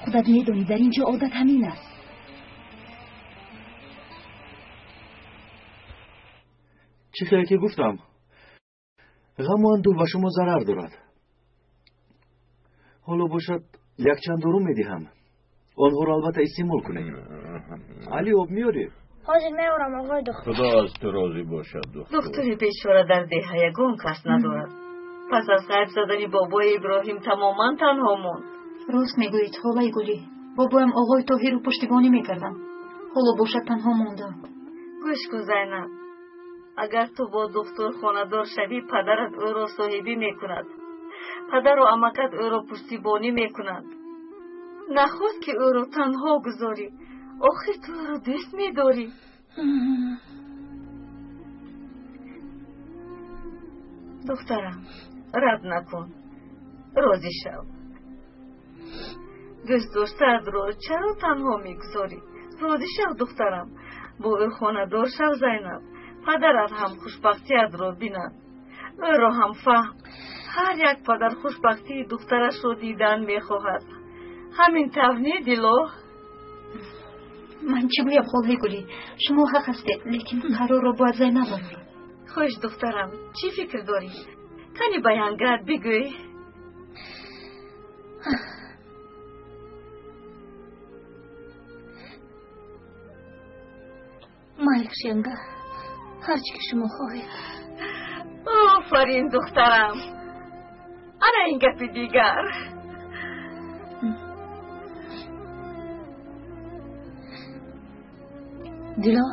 Худат медонӣ, дар ин ҷо одат ҳамин аст. Чӣ хеле ки гуфтам, ғаму андӯҳ ба шумо зарар дорад. Ҳоло бошад якчанд дору медиҳам. Онҳоро албатта истеъмол кунед. Али, об меёрӣ? Ҳозир меорам, оғои духтур. Худо аз ту розӣ бошад, духтур. Духтури бечора дар деҳа ягон кас надорад. Пас аз ғайб задани бобои Иброҳим тамоман танҳо монд. Рост мегӯед, холаи Гулӣ. Бобоям оғои Тоҳирро пуштибонӣ мекардам. Ҳоло бошад танҳо мондам. Гӯш кун, Зайнаб. Агар ту бо духтур хонадор шавӣ, падарат ӯро соҳибӣ мекунад. Падару амакат ӯро пуштибонӣ мекунанд. Нахост ки ӯро танҳо гузорӣ. Охир ту ӯро дӯст медорӣ. Духтарам, рад накун. Розӣ шав. Дӯст доштаатро чаро танҳо мегузорӣ? Розӣ шав, духтарам. Бо ӯ хонадор шав, Зайнаб. Падарат ҳам хушбахтиатро бинад. Ӯро ҳам фаҳм. Ҳар як падар хушбахтии духтарашро дидан мехоҳад. Ҳамин тавр не, Дило? Ман чӣ гӯям, холаи Гулӣ? Шумо ҳақ ҳастед, лекин қарорро бояд Зайнаб барорад. Хуш, духтарам, чӣ фикр дорӣ? Кани баёнгар бигӯй. Майлаш, янга, ҳар чӣ ки шумо хоҳед. Офарин, духтарам. Ана ин гапи дигар. Дило,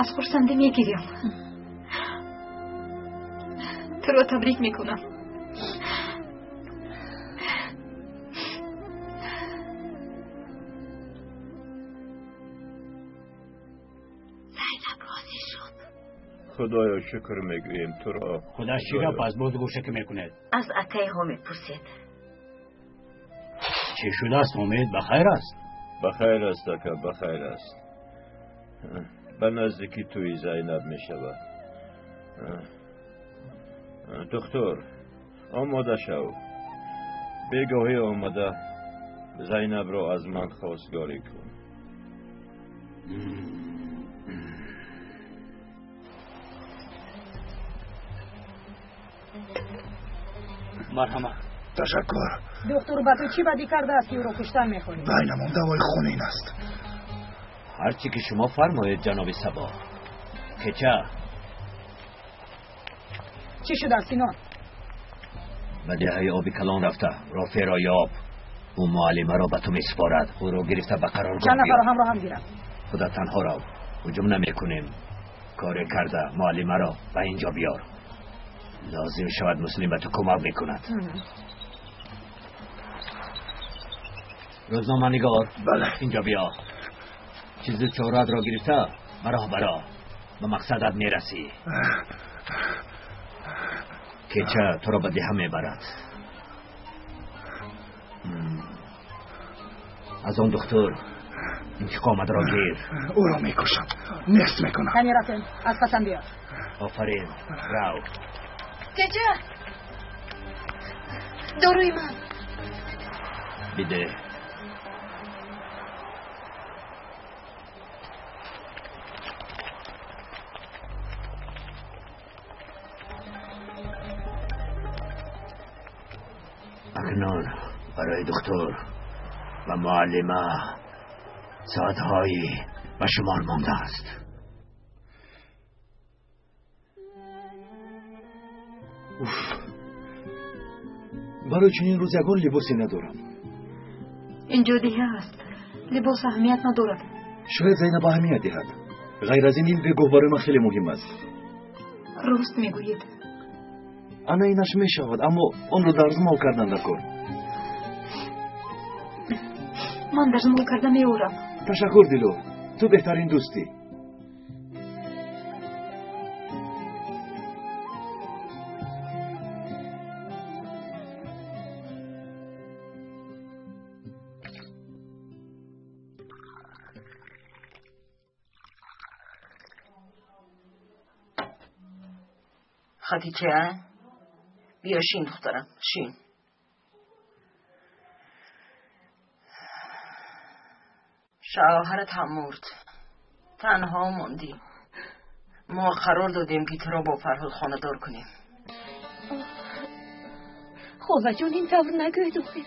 аз хурсандӣ мегирям. Туро табрик мекунам. Зайнаб розӣ шуд. Худоё, шукр мегӯем туро. Худаш чӣ гап аст, боз гӯша ки мекунед? Аз акаи Ҳомид пурсед. Чӣ шудааст, Ҳомид? Ба хайр аст? Ба хайр аст, ака, ба хайр аст. Ба наздикӣ тӯи Зайнаб мешавад. Духтур, омода шав. Бегоҳӣ омада Зайнабро аз ман хостгорӣ кун. Марҳамат. Ташаккур. Духтур ба ту чӣ бадӣ кардааст, ки ӯро куштан мехоҳӣ? Байнамон давои хунин аст. Ҳарчи ки шумо фармоед, ҷаноби Сабо. Кеча. Чӣ шудааст, Синон? Ба деҳаи оби калон рафта, Рофеъро ёб. Ӯ муаллимаро ба ту месупорад. Ӯро гирифта ба қароргоҳ Чанд нафарро ҳамроҳам гирам? Худат танҳо рав. Ҳуҷум намекунем. Коре карда муаллимаро ба ин ҷо биёр. Лозим шавад Муслим ба ту кӯмак мекунад. Рӯзноманигор, бале, инҷо биё. Чизу чораатро гирифта ба роҳ баро. Ба мақсадат мерасӣ. Кеча туро ба деҳа мебарад. Аз он духтур интиқоматро гир. Ӯро мекушам, нест мекунам. Кани рафтем, аз пасам биё. Офарин, рав. Кеча, доруи ман биде. Акнун барои духтур ва муаллима соатҳои ба шумор мондааст. Уф, барои чунин рӯз ягон либосе надорам. Инҷо деҳа аст, либос аҳамият надорад. Шояд Зайнаб аҳамият диҳад. Ғайр аз ин, ин бегоҳ барои ман хеле муҳим аст. Рост мегӯед. Ана инаш мешавад, аммо онро дарзмол кардан дар кор. Ман дарзмол карда меорам. Ташаккур, Дило, ту беҳтарин дӯстӣ. Хатича, биё шин, духтарам, шин. Шавҳарат ҳам мурд, танҳо мондӣ. Мо қарор додем, ки туро бо Фарҳод хонадор кунем. Холаҷон, ин тавр нагӯед охир.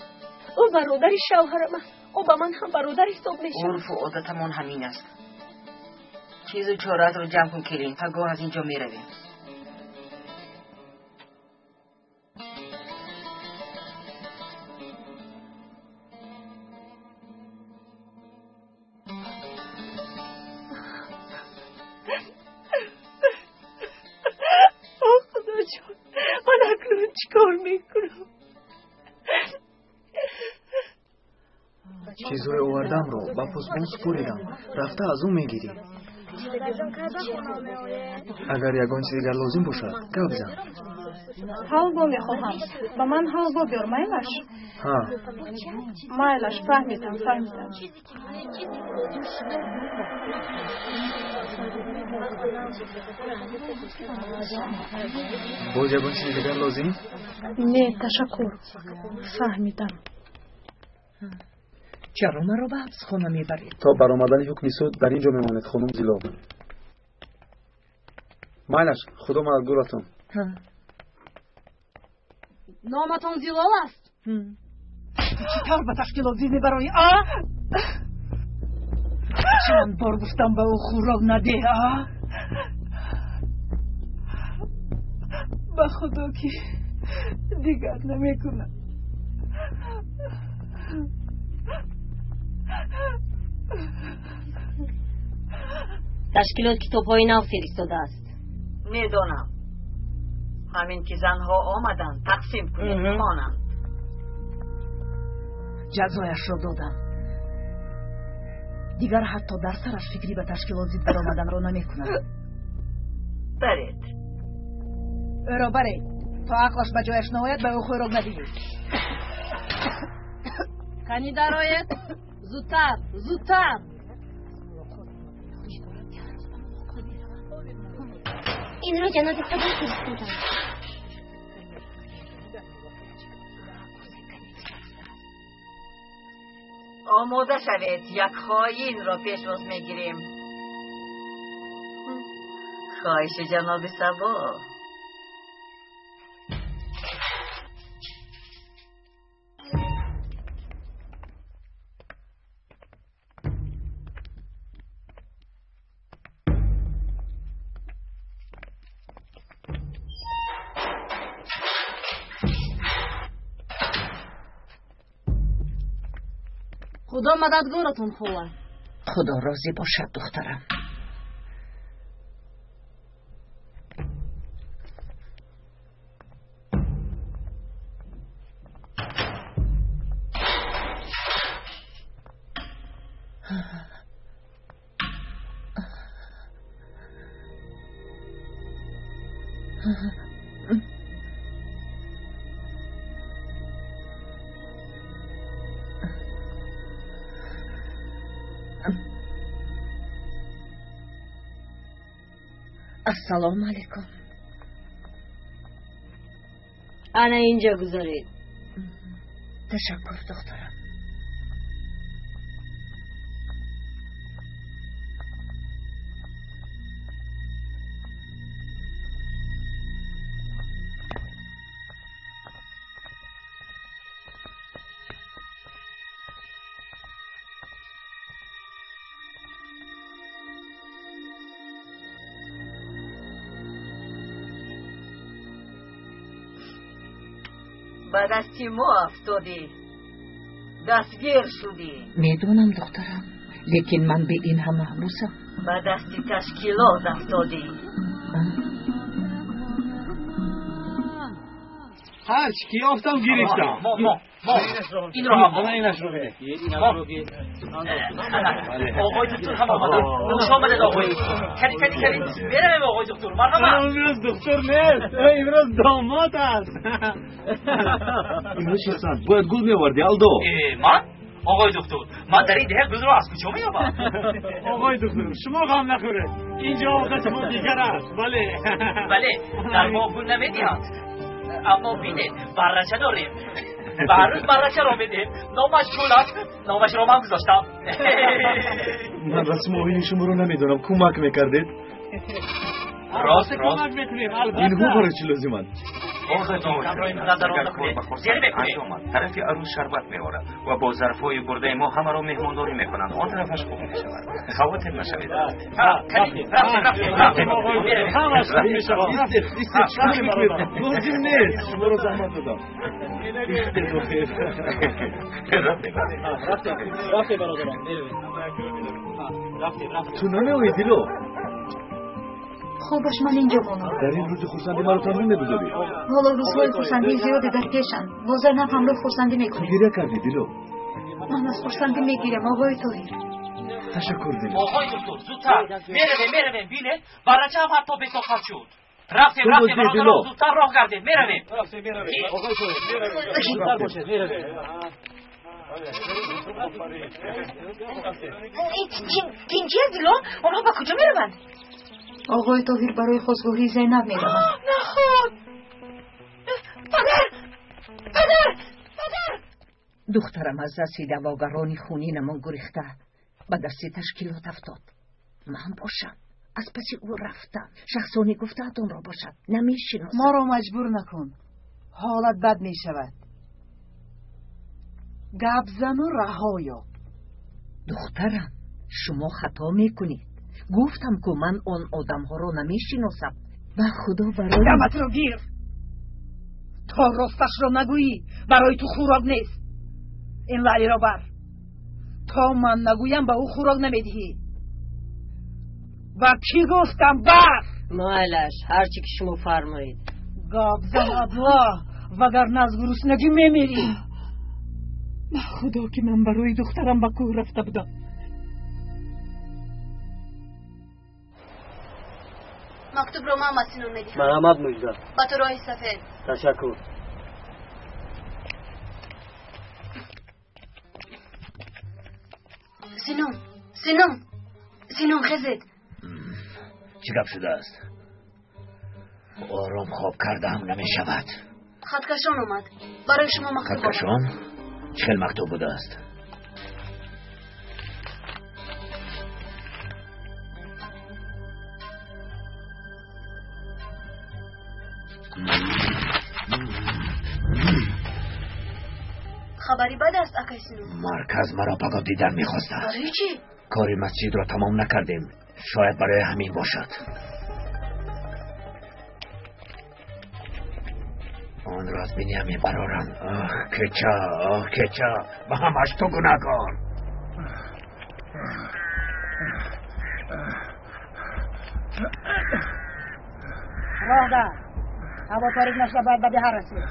Ӯ бародари шавҳарам аст. Ӯ ба ман ҳам бародар ҳисоб мешавад. Урфу одатамон ҳамин аст. Чизу чораатро ҷамъ кун, келин, пагоҳ аз ин ҷо меравем. Ман акнун чӣ кор мекунам? Чизҳои овардамро ба посбон супоридам, рафта аз ӯ мегирӣ. Агар ягон чиз дигар лозим бошад, гап зан. Ҳалво мехоҳам. Ба ман ҳалво биёр, майлаш? Ҳа. Майлаш, фаҳмидам, фаҳмидам. Боз ягон чизи дигар лозим? Не, ташаккур. Фаҳмидам. Чаро маро ба ҳабсхона мебаред? То баромадани ҳукми суд дар ин ҷо мемонед, хонум Зило. Майлаш, худо мададгоратон. Номатон Зилол аст? Ту чӣ тавр ба ташкилот зид мебароӣ, а? Чанд бор гуфтам, ба ӯ хӯрок надеҳ, а? Ба худо ки дигар намекунам. Ташкилот китобҳои нав фиристодааст. Медонам. Ҳамин ки занҳо омаданд, тақсим кунед, хонанд. Ҷазояшро додам. Дигар ҳатто дар сараш фикрӣ ба ташкилот зид баромаданро намекунад. Баред. Ӯро баред. То ақлаш ба ҷояш наояд, ба ӯ хӯрок надиҳед. Кани дароед? Зудтар, зудтар! Инро ҷаноби Сабо фиристоданд. Омода шавед, як хоинро пешвоз мегирем. Хоҳиши ҷаноби Сабо. Худо мададгоратон, хола. Худо розӣ бошад, духтарам. Ассалому алайкум. Ана инҷо гузоред. Ташаккур, духтарам. Ба дасти мо афтодӣ, дастгир шудӣ. Медонам, духтарам, лекин ман бе ин ҳам маҳбусам. Ба дасти ташкилот афтодӣ. Ҳарчи ки ёфтам, гирифтам. Инро ҳам инашро бинед. Оғои доктор ҳам омаданд. Хуш омадед, оғои. Кани, кани, кани, меравем, оғои доктор, марҳамат. Имрӯз духтур нест, имрӯз домод аст. Имрӯз шахсан бояд гул меовардӣ, Алдо. Ман? Оғои доктор, ман дар ин деҳа гулро аз куҷо меёбам? Оғои доктор, шумо ғам нахӯред, инҷо одати мо дигар аст. Бале, бале, дар мо гул намедиҳанд, аммо бинед, баррача дорем. Ба ҳар рӯз баррачаро медиҳем. Номаш Гул аст, номашро ман гузоштам. Ман расму оини шуморо намедонам, кӯмак мекардед. Рост, рост. Кӯмак мекунем, албатта. Инҳо барои чӣ лозиманд? Омад. Тарафи арӯс шарбат меорад ва бо зарфҳои бурдаи мо ҳамаро меҳмондорӣ мекунанд. Он тарафаш хуб мешавад. Хавотир нашавед. Ҳамаш хуб мешавад. Истед, истед, чӣ кор мекунед? Лозим нест. Шуморо заҳмат додам. Истед, охир. Рафтем, рафтем, бародарон, меравем. Рафтем, рафтем. Ту намеоӣ, Дило? Хубаш, ман инҷо монам. Дар ин рӯзи хурсандӣ маро танҳо мегузорӣ? Ҳоло рӯзҳои хурсандии зиёде дар пешанд. Бо Зайнаб ҳамроҳ хурсандӣ Ту мекунем. гиря кардӣ, Дило. Ман аз хурсандӣ мегирям, оғои Тоҳир. Ташаккур, Дило. Оғои доктор, зудтар. Меравем, меравем. Бинед, баррачаам ҳатто бетоқат шуд. Рафтем, Ту рафтем, будӣ, бародарон, Дило. зудтар роҳ гардем. Меравем. Рафтем, меравем. Оғои Тоҳир, меравем. Зудтар бошед, меравем. Тинҷи аст, Дило? Онҳо ба куҷо мераванд? Оғои Тоҳир барои хостгории Зайнаб мераванд. Наход! Падар! Падар! Падар! Духтарам аз дасти даъвогарони хунинамон гурехта ба дасти ташкилот афтод. Ман бошам, аз паси ӯ рафтам. Шахсоне гуфтаат онро бошад намешиносам. Моро маҷбур накун, ҳолат бад мешавад. Гап зану раҳо ёб. Духтарам, шумо хато мекунед. Гуфтам, ку ман он одамҳоро намешиносам. Ба худо барои Даматро гир! То росташро нагӯӣ, барои ту хӯрок нест. Ин лаълиро бар. То ман нагӯям, ба ӯ хӯрок намедиҳӣ. Ба кӣ гуфтам, бар! Майлаш, ҳарчи ки шумо фармоед. Гап зан, абла, вагарна аз гуруснагӣ мемирӣ. Ба худо, ки ман барои духтарам ба кӯҳ рафта будам. Мактубро ман ба Синон медиҳам. Марҳамат, Мужда. Ба ту роҳи сафед. Ташаккур. Синон, Синон, Синон, хезед. Чӣ гап шудааст? Ором хоб кардаам намешавад. Хаткашон омад. Барои шумо мактуб омад. Хаткашон? Чӣ хел мактуб будааст? Хабари бад аст, акай Синон. Марказ маро пагоҳ дидан мехостад. Барои чӣ? Кори масҷидро тамом накардем. Шояд барои ҳамин бошад. Онро аз биниям мебарорам. Ах, кеча, ах, кеча, ба ҳамаш ту гунаҳкор. Роҳ дар. Ҳаво торик нашуда бояд ба деҳа расид.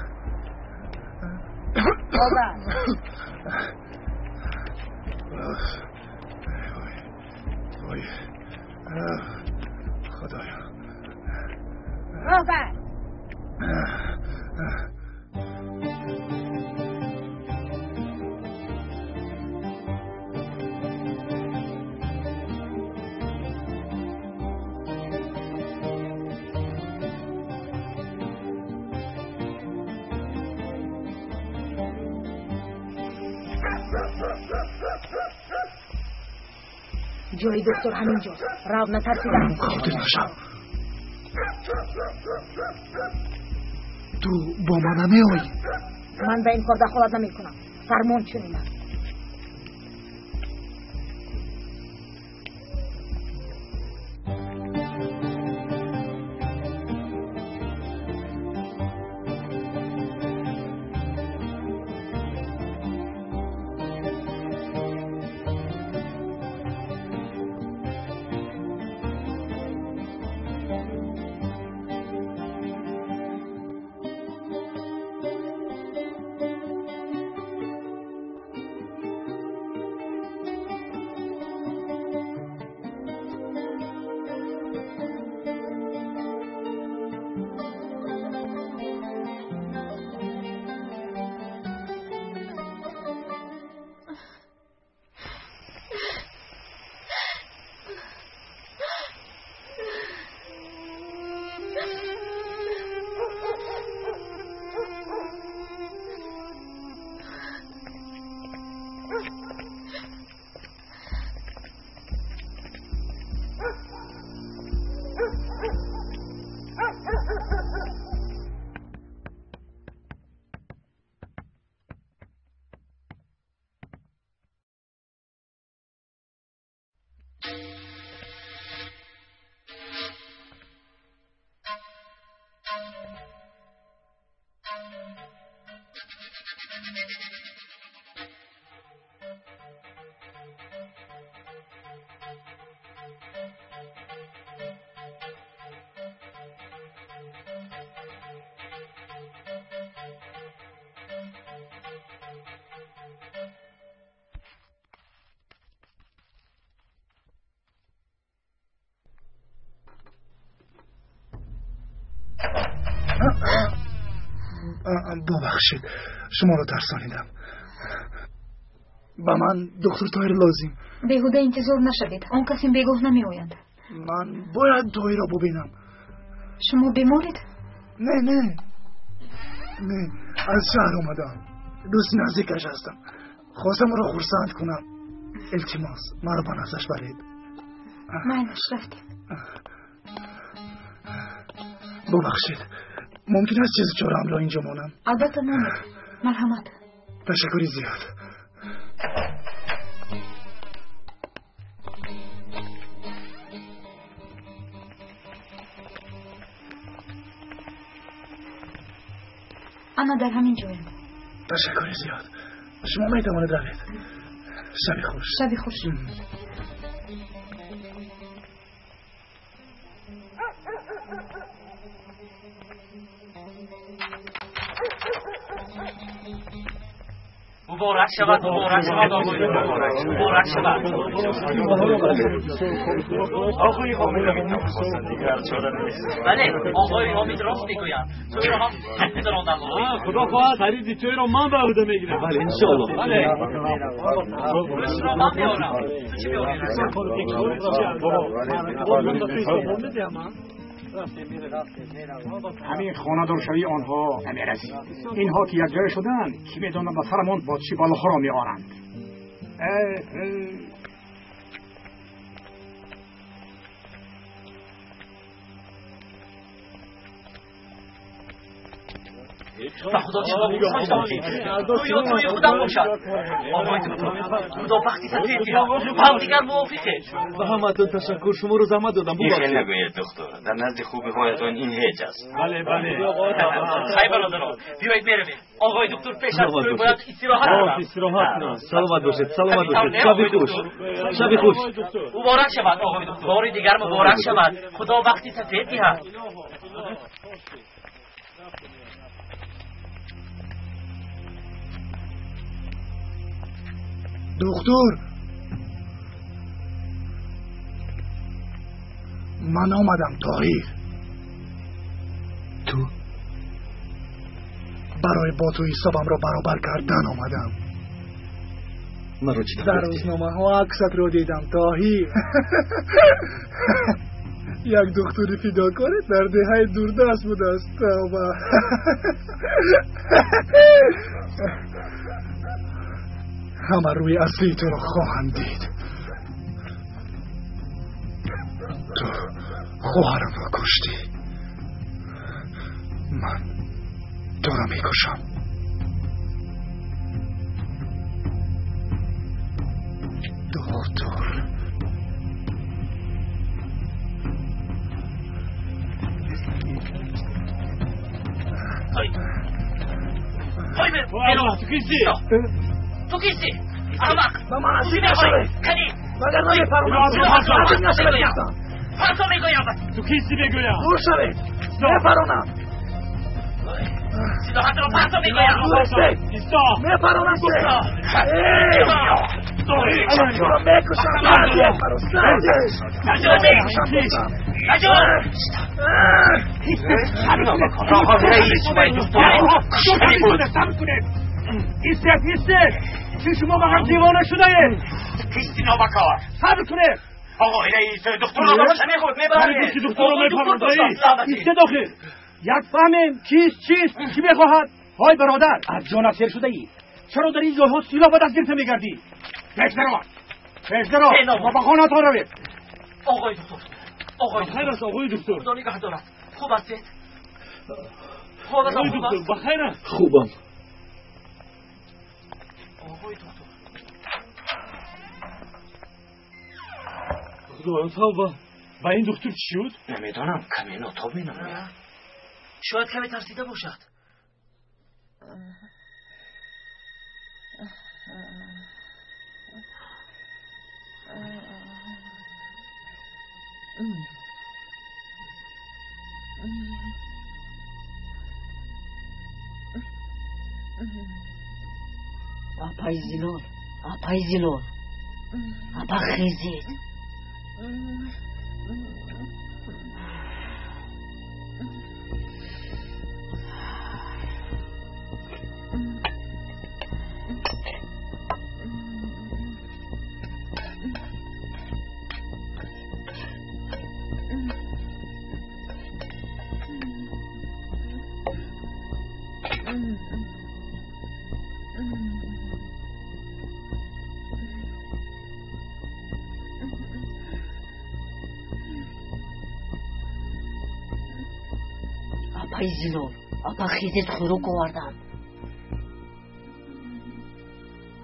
Роҳ дар. Ой, худоё. Роҳ дар. Ҷои доктор ҳамин ҷост. Рав, натарсидам. Хотир нашав. Ту бо ман намеоӣ? Ман ба ин кор дахолат намекунам. Фармон чунин аст. Бубахшед, шуморо тарсонидам. Ба ман доктор Тоҳир лозим. Беҳуда интизор нашавед, он кас ин бегоҳ намеояд. Ман бояд Тоҳирро бубинам. Шумо беморед? Не, не, не, аз шаҳр омадам. Дӯсти наздикаш ҳастам. Хостам ӯро хурсанд кунам. Илтимос, маро ба наздаш баред. Майлаш, рафтем. Бубахшед, мумкин аст чизи чораамро инҷо монам? Албатта, монед. Марҳамат. Ташаккури зиёд. Ана дар ҳамин ҷоянд. Ташаккури зиёд. Шумо метавонед равед. Шаби хуш. Шаби хуш. Муборак шавад, муборак шавад, муборак шавад. Оғои Ҳомид хостанд, дигар чора нест. Бале, оғои Ҳомид рост мегӯянд. Тӯйро ҳам гузарондан лозим. Худо хоҳад, хариди тӯйро ман ба ӯҳда мегирам. Бале, иншоаллоҳ. Бале. Гӯштро ман меорам. Ту чӣ меорӣ? Ҳамин хонадоршавии онҳо намерасид. Инҳо ки якҷоя шуданд, кӣ медонад ба сарамон бо чӣ балоҳоро меоранд. Ба худо чӣ гӯё тӯи худам бошад. Оғои доктор, худо бахти сафед диҳад. Ба ҳамдигар мувофиқед. Ба ҳаматон ташаккур, шуморо заҳмат додам. Ин хел нагӯед, доктор. Дар назди хубиҳоятон ин ҳеҷ аст. Бале, бале. Хай, бародарон, биёед меравем. Оғои доктор пеш аз тӯй бояд истироҳат кунад. Истироҳат кунад. Саломат бошед, саломат бошед. Шаби хуш. Шаби хуш. Муборак шавад, оғои доктор. Бори дигар муборак шавад. Худо бахти сафед диҳад. Доктор, ман омадам, Тоҳир. Ту? Барои бо ту ҳисобамро баробар кардан омадам. Маро чӣ Дар рӯзномаҳо аксатро дидам, Тоҳир. Як духтури фидокоре дар деҳаи дурдаст будааст. Тавба. Ҳама рӯи аслии туро хоҳанд дид. Ту хоҳарамро куштӣ. Ман туро мекушам. Доктор. Ту кисти? Ту кисти? Аҳмақ! Ба ман наздик нашавед! Кани! Вагар намефармоям! Наздик нашавед гуфтам! Парто мегӯям! Ту кисти мегӯям? Дур шавед! Мепаронам! Силоҳатро парто мегӯям! Дур истед! Исто! Мепаронам! Туро мекушам! Истед, истед! Чӣ шумо ба ҳам девона шудаед? Кисти нобакор! Сабр кунед! Оғои раис, духтурро мехӯд, мебаред! Ки духтурро мепарад, раис! Истед охир! Як фаҳмем кист, чист, чӣ мехоҳад? Ҳой бародар, аз ҷонат сер шудаӣ. Чаро дар ин ҷойҳо силоҳ ба даст гирифта мегардӣ? Пеш даро! Пеш даро! Ва ба хонаатон равед! Оғои доктор! Оғои доктор! Бахайр аст, оғои доктор! Худо нигаҳ дорад. Хуб ҳастед? Ҳолатон хуб аст? Бахайр аст? Хубам. Оғои доктор! Худоё, тавба! Ба ин духтур чӣ шуд? Намедонам, каме нотоб менамояд. Шояд каме тарсида бошад. Апай Зилол, апай Зилол, апа хезед. Апаи Зилол, апа, хезед, хӯрок овардам.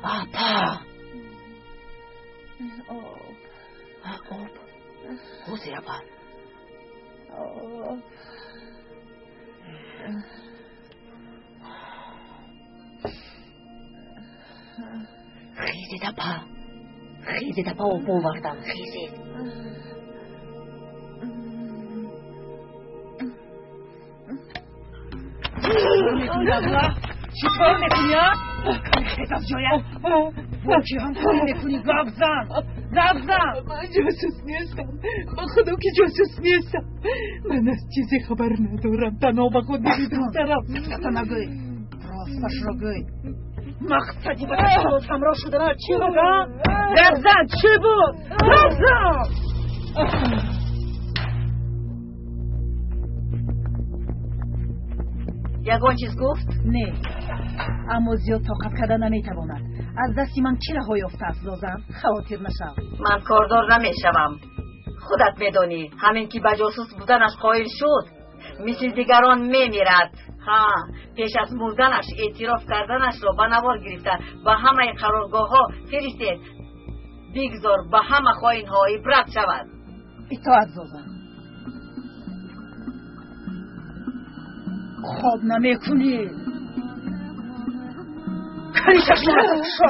Апа, об ҳозир, апа. Хезед, апа, хезед, апа, об овардам, хезед. Чӣ кор мекунӣ, а? Хез аз ҷоят! Бо кӣ ҳамкорӣ мекунӣ? Гап зан, гап зан! Ман ҷосус нестам, ба худо ки ҷосус нестам. Ман аз чизе хабар надорам, танҳо ба худ духтарам. Сафта нагӯй, росташро гӯй. Мақсади ба ташкилот ҳамроҳ шуданат чӣ буд, а? Гап зан, чӣ буд? Гап зан! Ягон чиз гуфт? Не, аммо зиёд тоқат карда наметавонад. Аз дасти ман чӣ раҳо ёфтааст, Зозан? Хавотир нашав. Ман кордор намешавам. Худат медонӣ, ҳамин ки ба ҷосус буданаш қоил шуд, мисли дигарон мемирад. Ҳа, пеш аз мурданаш эътироф карданашро ба навор гирифта ба ҳамаи қароргоҳҳо фиристед. Бигзор ба ҳама хоинҳо ибрат шавад. Итоат, Зозан. Хоб намекунӣ. Кани чашмонатро кушо.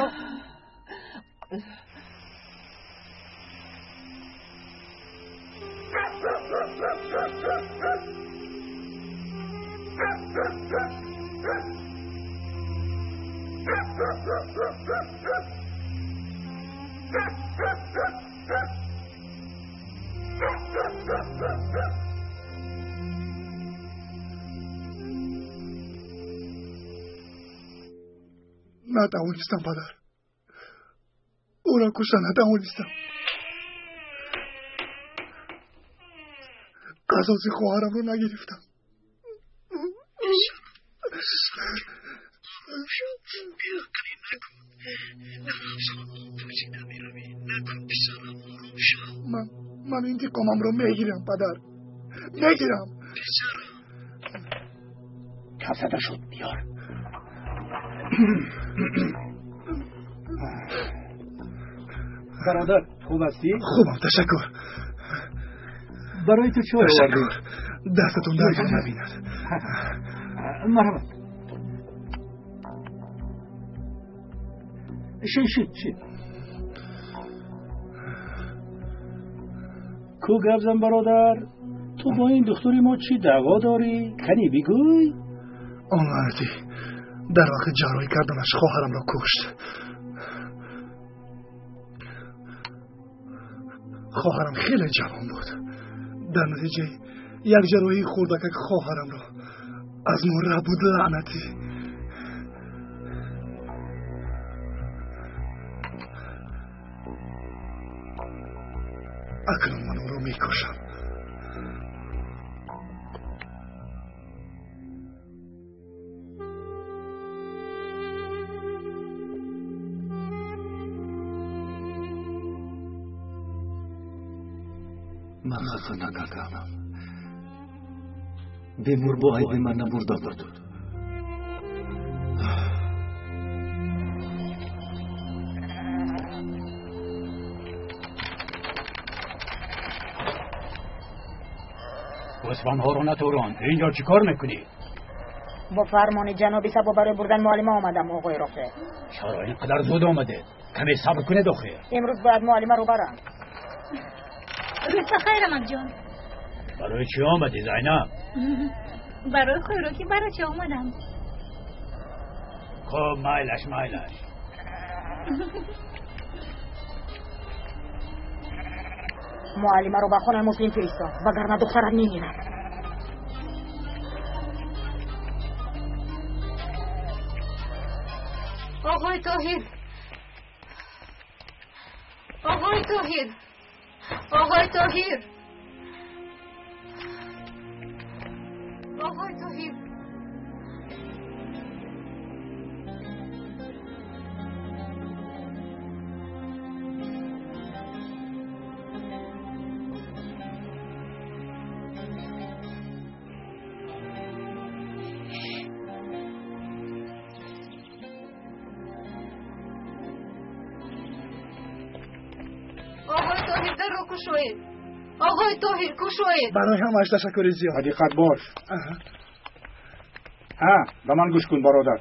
Натавонистам, падар. Ӯро кушта натавонистам. Қасоси хоҳарамро нагирифтам. Ман интиқомамро мегирам, падар, мегирам. Касада шуд, биёр. Бародар, хуб ҳастӣ? Хубам, ташаккур. Барои ту чой овардем. Дастатон дард набинад. Марҳамат. Шин, шин, шин. Ку гап зан, бародар, ту бо ин духтури мо чӣ даъво дорӣ? Кани бигӯй. Он лаънатӣ дар вақти ҷарроҳӣ карданаш хоҳарамро кушт. Хоҳарам хеле ҷавон буд. Дар натиҷаи як ҷарроҳии хурдакак хоҳарамро аз мо рабуд, лаънатӣ. Акнун ман ӯро мекушам. Ман хато накардам. Бемор бо айби ман намурда буд. Гӯсфандҳоро натурон, инҷо чӣ кор мекунӣ? Бо фармони ҷаноби Сабо барои бурдан муаллима омадам, оғои Рофеъ. Чаро ин қадар зуд омадед? Каме сабр кунед охир. Имрӯз бояд муаллимаро барам. Рӯз бахайр, амакҷон. Барои чӣ омадӣ, Зайнаб? Барои хӯроки барача омадам. Хуб, майлаш, майлаш. Муаллимаро ба хонаи Муслим фиристод, вагарна духтарат мемирад. Оғои Тоҳир, оғои Тоҳир, оғои Тоҳир, оғои Тоҳир. Оғои Тоҳир, дарро кушоед. Оғои Тоҳир, кушоед. Барои ҳамааш ташаккури зиёд. Диққат бош. Ҳа, ба ман гӯш кун, бародар.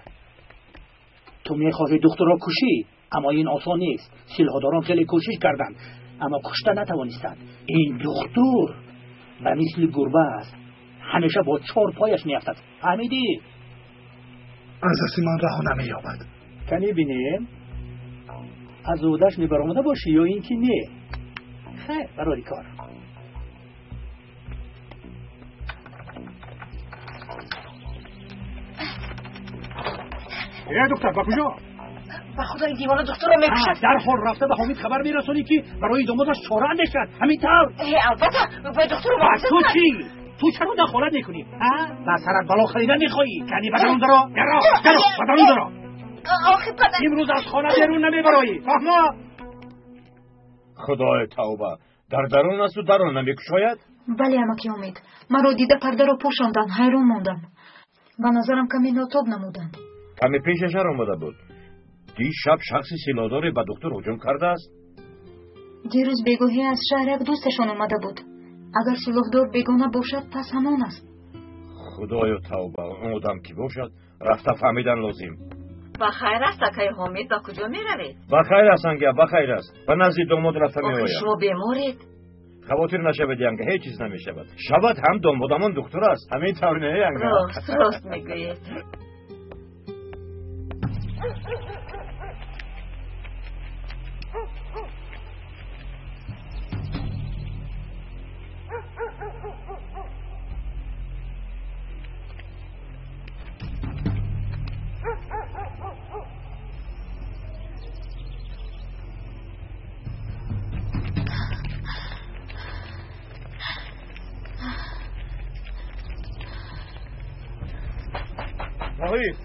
Ту мехоҳӣ духтурро кушӣ, аммо ин осон нест. Силоҳдорон хеле кӯшиш карданд, аммо кушта натавонистанд. Ин духтур ба мисли гурба аст, ҳамеша бо чор пояш меафтад. Фаҳмидӣ? Аз дасти ман раҳо намеёбад. Кани бинем, аз ӯҳдаш мебаромада бошӣ ё ин ки не. Хайр, барори кор. Э, духтар, ба куҷо? Ба худо, ин девона духтурро мекушад. Дарҳол рафта ба Ҳомид хабар мерасонӣ, ки барои домодаш чора андешад. Ҳамин тавр. Э, албатта, бояд духтурро муҳофизат Ту чӣ? Ту чаро дахолат мекунӣ? Ба сарат бало харида мехоҳӣ? Кани ба дарун даро, даро, даро, ба дарун даро. Охи падар, имрӯз аз хона берун намебароӣ, фаҳмо? Худои тавба, дар дарун асту дарун намекушояд? Бале, амаки Омид, маро дида пардаро пӯшонданд, ҳайрон мондам. Ба назарам каме нотоб намуданд. Каме пешашар омада буд. Дишаб шахси силоҳдоре ба духтур ҳуҷум кардааст. Дирӯз бегоҳӣ аз шаҳр як дӯсташон омада буд. Агар силоҳдор бегона бошад, пас ҳамон аст. Худоё тавба, он одам кӣ бошад, рафта фаҳмидан лозим. Ба хайр аст, акаи Ҳомид, ба куҷо меравед? Ба хайр аст, Анга, ба хайр аст. Ба назди домод рафта меоям. Охи шумо беморед? Хавотир нашавед, Янга, ҳеҷ чиз намешавад. Шавад ҳам домодамон духтур аст. Ҳамин тавр не, Янга? Рост, рост мегӯед. Тоҳир,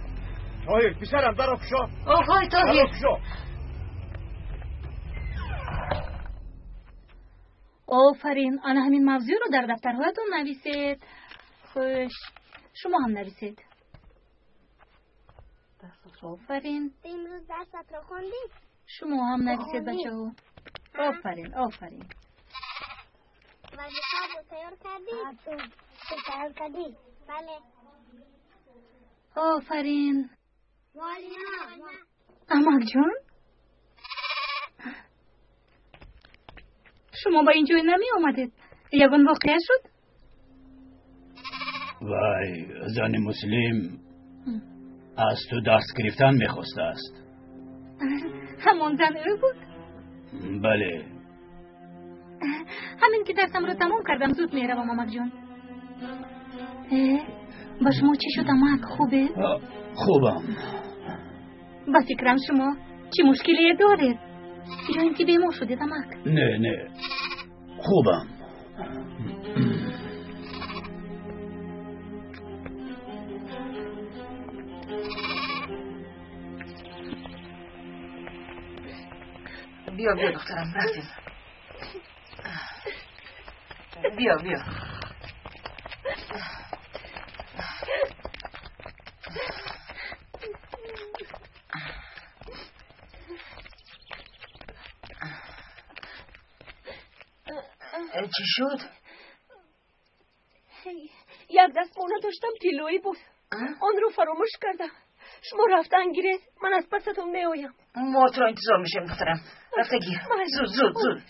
Тоҳир, писарам, дарро кушо. Оғои Тоҳир, кушо. Офарин, ана ҳамин мавзӯъро дар дафтарҳоятон нависед. Хуш, шумо ҳам нависед. Офарин. Имрӯз дарсатро хондӣ? Шумо ҳам нависед, бачаҳо. Офарин, офарин. Вазифаро тайёр кардӣ? Тайёр кардӣ? Бале. Офарин. Амакҷон, шумо ба ин ҷой намеомадед? Ягон воқеа шуд? Вай, зани муслим аз ту дарс гирифтан мехостааст. Ҳамон зан ӯ буд? Бале. Ҳамин ки дарсамро тамом кардам, зуд меравам, амакҷон. Ба шумо чӣ шуд, амак? Хубе? Хубам. Ба фикрам, шумо чӣ мушкилие доред? Ё ин ки бемор шудед, амак? Не, не, хубам. Биё, биё, духтарам, рафтем. Биё, биё. Чӣ шуд? Як дастмона доштам, тиллоӣ буд, онро фаромӯш кардам. Шумо рафтан гиред, ман аз пасатон меоям. Мо туро интизор мешавем, духтарам. Рафта гир, зуд, зуд, зуд.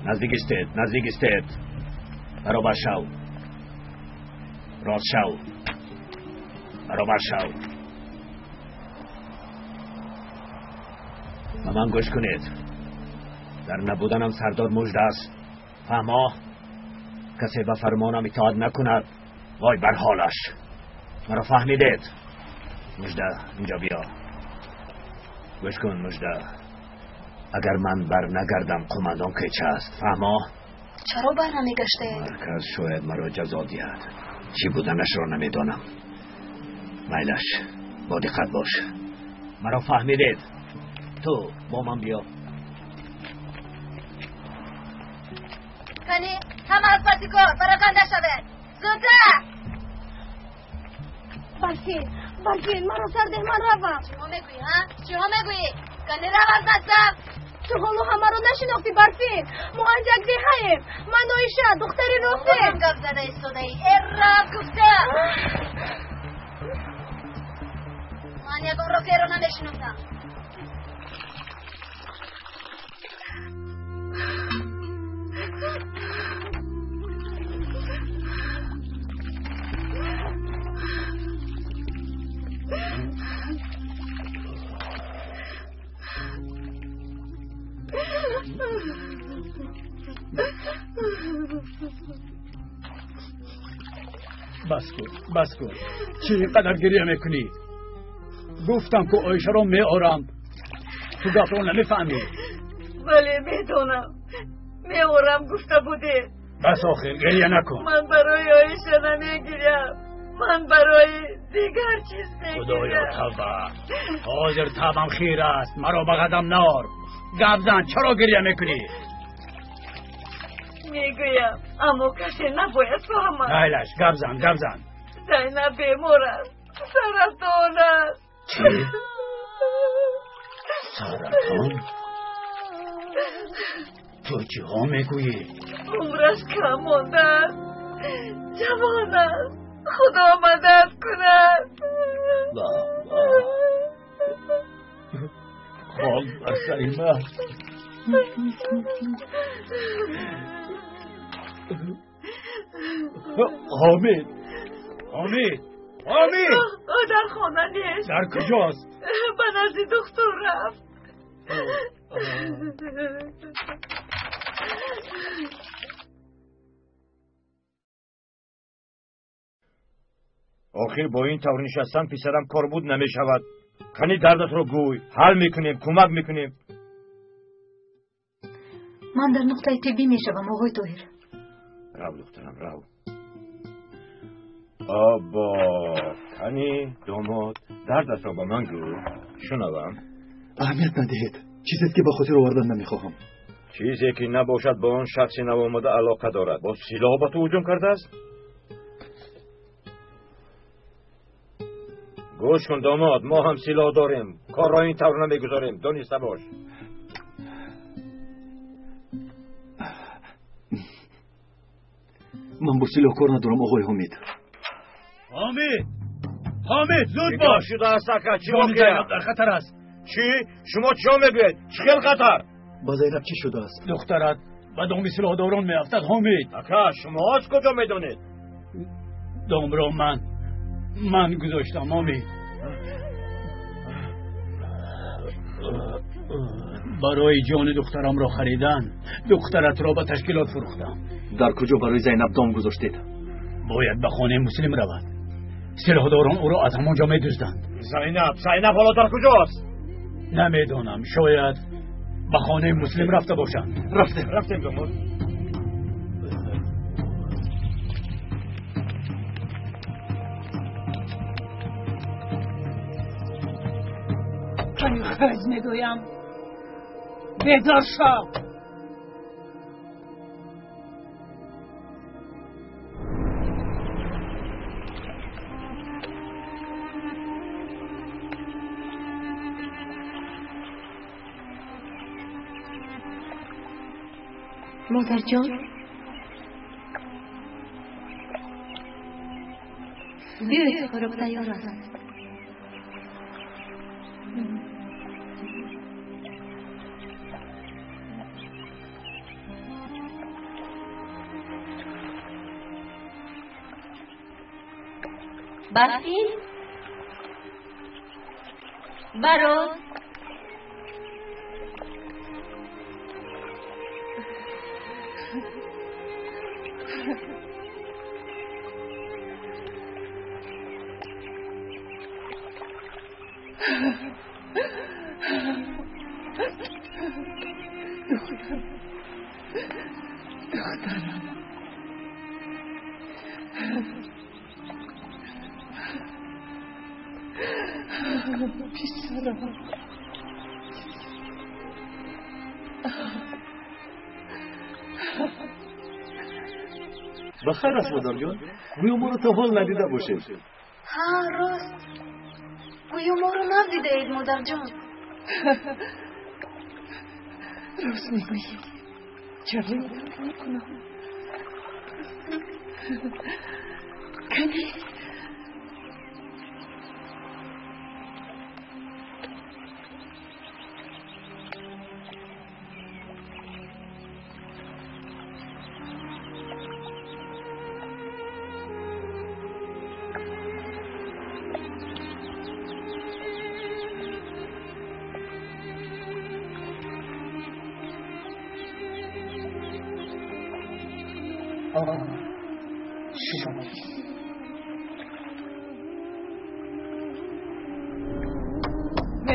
Наздик истед, наздик истед. Баробар шав. Рост шав. Баробар шав. Ба ман гӯш кунед. Дар набуданам сардор мужда аст. Фаҳмо? Касе ба фармонам итоат накунад, вой бар ҳолаш. Маро фаҳмидед? Мужда, инҷо биё. Гӯш кун, мужда. Агар ман бар нагардам, қумандон кеча аст, фаҳмо? Чаро бар намегаштаед? Марказ шояд маро ҷазо диҳад. Чӣ буданашро намедонам. Майлаш, бо диққат бош. Маро фаҳмидед? Ту бо ман биё. Кани, ҳама аз паси кор пароканда шавед. Зудтар! Барфин, Барфин, маро сардеҳ, ман равам. Чиҳо мегӯӣ, ҳа? Чиҳо мегӯӣ? Кани рав аз дастам. Ту ҳоло ҳамаро нашинохтӣ, Барфин. Мо аз як деҳаем. Ман Оиша, духтари Рофеъ. Худам гап зада истодаӣ. Э, рав гуфтам. Ман ягон Рофеъро намешиносам. Бас кун, бас кун. Чӣ қадар гиря мекунӣ? Гуфтам ку Оишаро меорам. Ту гапро намефаҳмӣ. Бале, медонам. Меорам гуфта будед. Бас охир, гиря накун. Ман барои Оиша намегирям. Ман барои дигар чиз мегирям. Худоё, тавба. Ҳозир табам хир аст. Маро ба қадам наор. Гап зан, чаро гиря мекунӣ? Мегӯям, аммо касе набояд фаҳмад. Майлаш, гап зан, гап зан. Зайнаб бемор аст, саратон аст. Чӣ? Саратон? Ту чиҳо мегӯӣ? Умраш кам мондааст, ҷавон аст. Худо мадад кунад. Хок бар сари ман. Ҳомид, Ҳомид, Ҳомид! Ӯ дар хона нест. Дар куҷост? Ба назди духтур рафт. Охир бо ин тавр нишастан писарам корбуд намешавад. Кани дардатро гӯй, ҳал мекунем, кӯмак мекунем. Ман дар нуқтаи тиббӣ мешавам, оғои Тоҳир. Рав, духтарам, рав. Або, кани домод, дардатро ба ман гӯ, шунавам. Аҳамият надиҳед. Чизест ки ба хотир овардан намехоҳам. Чизе ки набошад бо он шахси навомада алоқа дорад. Бо силоҳ ба ту ҳуҷум кардааст? Гӯш кун домод, мо ҳам силоҳ дорем. Корро ин тавр намегузорем, дониста бош. Ман бо силоҳ кор надорам, оғои Ҳомид. Ҳомид! Ҳомид, зуд бош! Шудааст, ака, чӣ Ҷони воқеа? Зайнаб дар хатар аст. Чӣ? Шумо чиҳо мегӯед? Чӣ хел хатар? Ба Зайнаб чӣ шудааст? Духтарат ба доми силоҳдорон меафтад, Ҳомид. Ака, шумо аз куҷо медонед? Домро ман гузоштам, Ҳомид. Барои ҷони духтарамро харидан, духтаратро ба ташкилот фурӯхтам. Дар куҷо барои Зайнаб дом гузоштед? Бояд ба хонаи Муслим равад. Силоҳдорон ӯро аз ҳамон ҷо медузданд. Зайнаб, Зайнаб ҳоло дар куҷост? Намедонам, шояд ба хонаи Муслим рафта бошанд. Рафтем, рафтем, домод. Кани хез мегӯям, бедор шав. Модарҷон, биёед, хӯрок тайёр аст. Барфин, барот. Духтарам, духтарам. Писарам. Ба хайр аст, модарҷон. Гӯё моро то ҳол надида бошед. Ҳа, рост. Гӯё моро нав дидаед, модарҷон. Рост мегӯӣ. Чаро ёдат мекунам? Кани?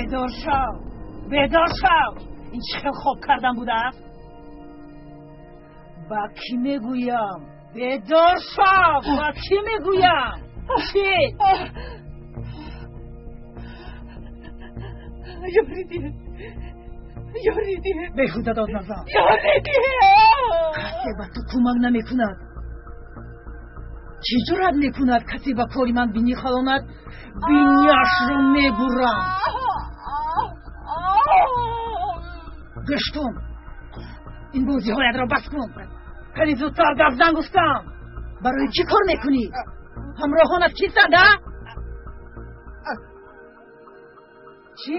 бедор шав, бедор шав. Ин чӣ хел хоб кардан будааст? Ба кӣ мегӯям? Бедор шав, ба кӣ мегӯям? Чӣ? Ёрӣ диҳед, ёрӣ диҳед. Беҳуда дод назан. Ёрӣ диҳед. Касе ба ту кӯмак намекунад. Чӣ ҷуръат мекунад касе ба кори ман бинӣ халонад? Биняшро мебурам. Гӯш кун, ин бозиҳоятро бас кун. Кани зудтар гап зан гуфтам. Барои чӣ кор мекунӣ? Ҳамроҳонат кистанд, а? Чӣ?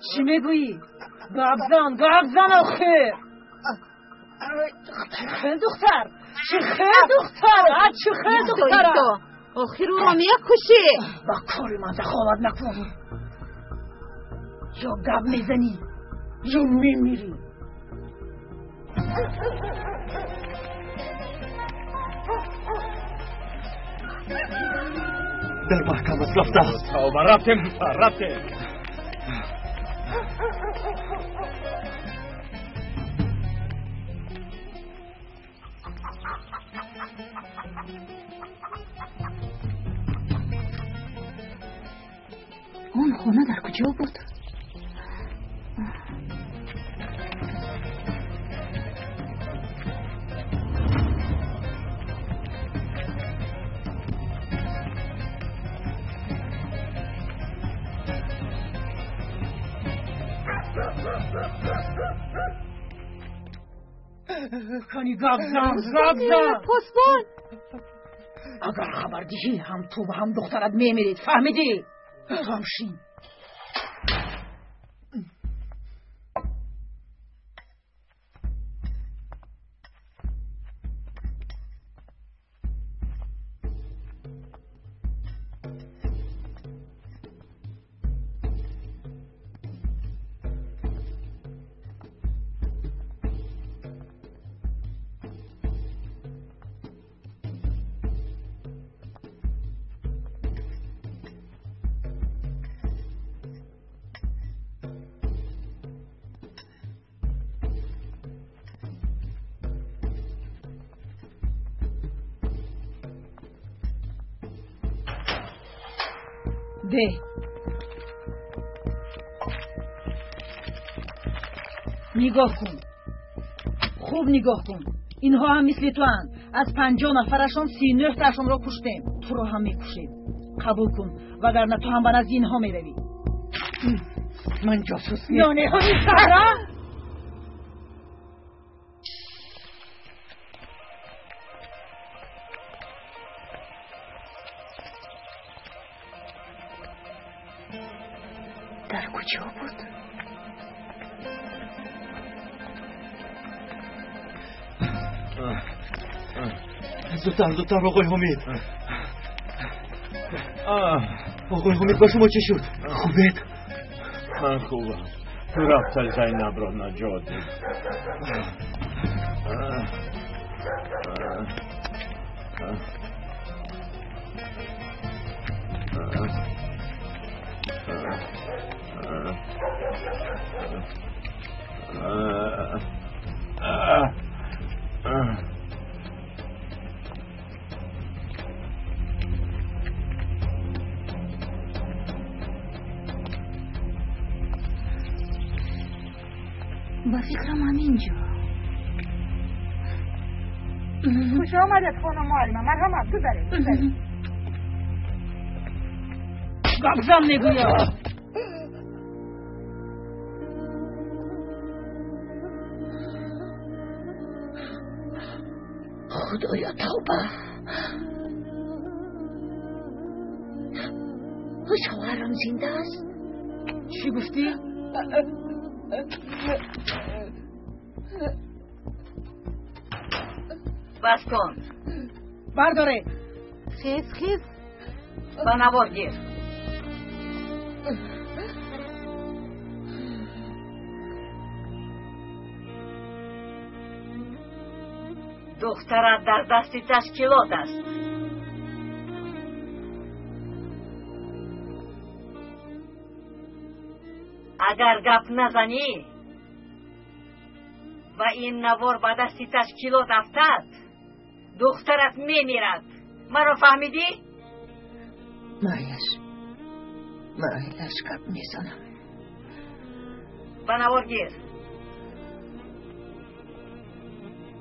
Чӣ мегӯӣ? Гап зан, гап зан охир. Чӣ хел духтар? Чӣ хел духтар? А чӣ хел духтар? Охир ӯро мекушӣ. Ба кори ман дахолат накун. Ё гап мезанӣ, ё мемирӣ. Дар маҳкамат рафтааст. Тавба, рафтем, духтар, рафтем. Он хона дар куҷо буд? Кани гап зан, гап зан. Посбон. Агар хабар диҳӣ, ҳам ту ва ҳам духтарат мемиред, фаҳмидӣ? Ту ҳам шин. Де. Нигоҳ кун. Хуб нигоҳ кун. Инҳо ҳам мисли туанд. Аз 50 нафарашон 39 таашонро куштем. Туро ҳам мекушем. Қабул кун, вагарна ту ҳам ба назди инҳо меравӣ. Ман ҷосус нестам. Ёнеҳои саҳра? Дар куҷо буд? Зудтар, зудтар, оқои Ҳомид. Оқои Ҳомид, ба шумо чӣ шуд? Хубед? Ман хубам. Ту рафта Зайнабро наҷот деҳ. Ба фикрам ҳамин ҷо. Хуш омадед, хонум муаллима. Марҳамат, гузаред, гузаред. Гап зан мегӯям. Худоё, тавба! Шавҳарам зинда аст? Чӣ гуфтӣ? Бас кун. Бардоред. Хез, хез. Ба навор гир. Духтарат дар дасти ташкилот аст. Агар гап назанӣ ва ин навор ба дасти ташкилот афтад, духтарат мемирад. Маро фаҳмидӣ? Майлаш, майлаш, гап мезанам. Ба навор гир.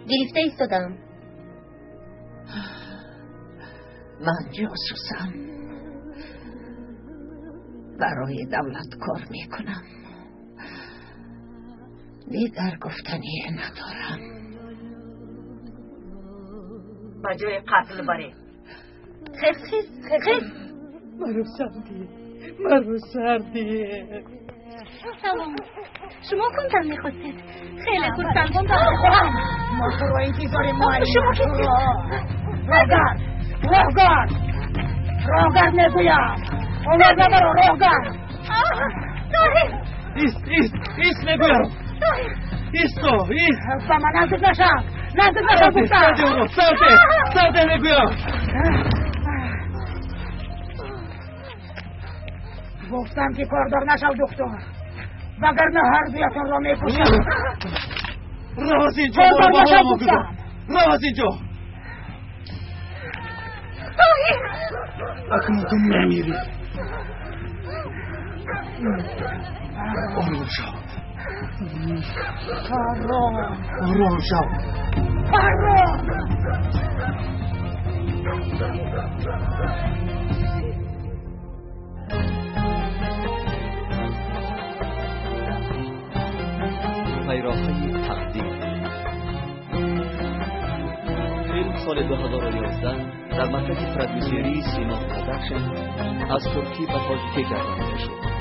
Гирифта истодам. Ман ҷосусам, барои давлат кор мекунам. Дигар гуфтание надорам. Ба ҷои қатл барем. Хез, хез, хез. Маро сардӣ, маро сардӣ. Салом. Шумо кунтан мехостед? Хеле хурсандам. Мо туро интизорем, муаллима. Шумо кистед? Роҳгард, роҳгард, роҳгард мегӯям. Овоз набаро, роҳгард. Тоҳир! Ист, ист, ист мегӯям. Исто, ист. Ба ман наздик нашав, наздик нашав гуфтам. Сарде, сарде мегӯям. Гуфтам ки кордор нашав, духтур, вагарна ҳар дуятонро мекушам. Рав аз ин ҷо. Кордор нашав гуфтам. Рав аз ин ҷо. Тоҳир! Акнун ту мемирӣ. Ором шав. Фарром. Ором шав. Фарром. Пайроҳаи тақдир. Филм соли 2011 дар маркази продюсерии Сино Продакшн аз туркӣ ба тоҷикӣ гардонида шуд.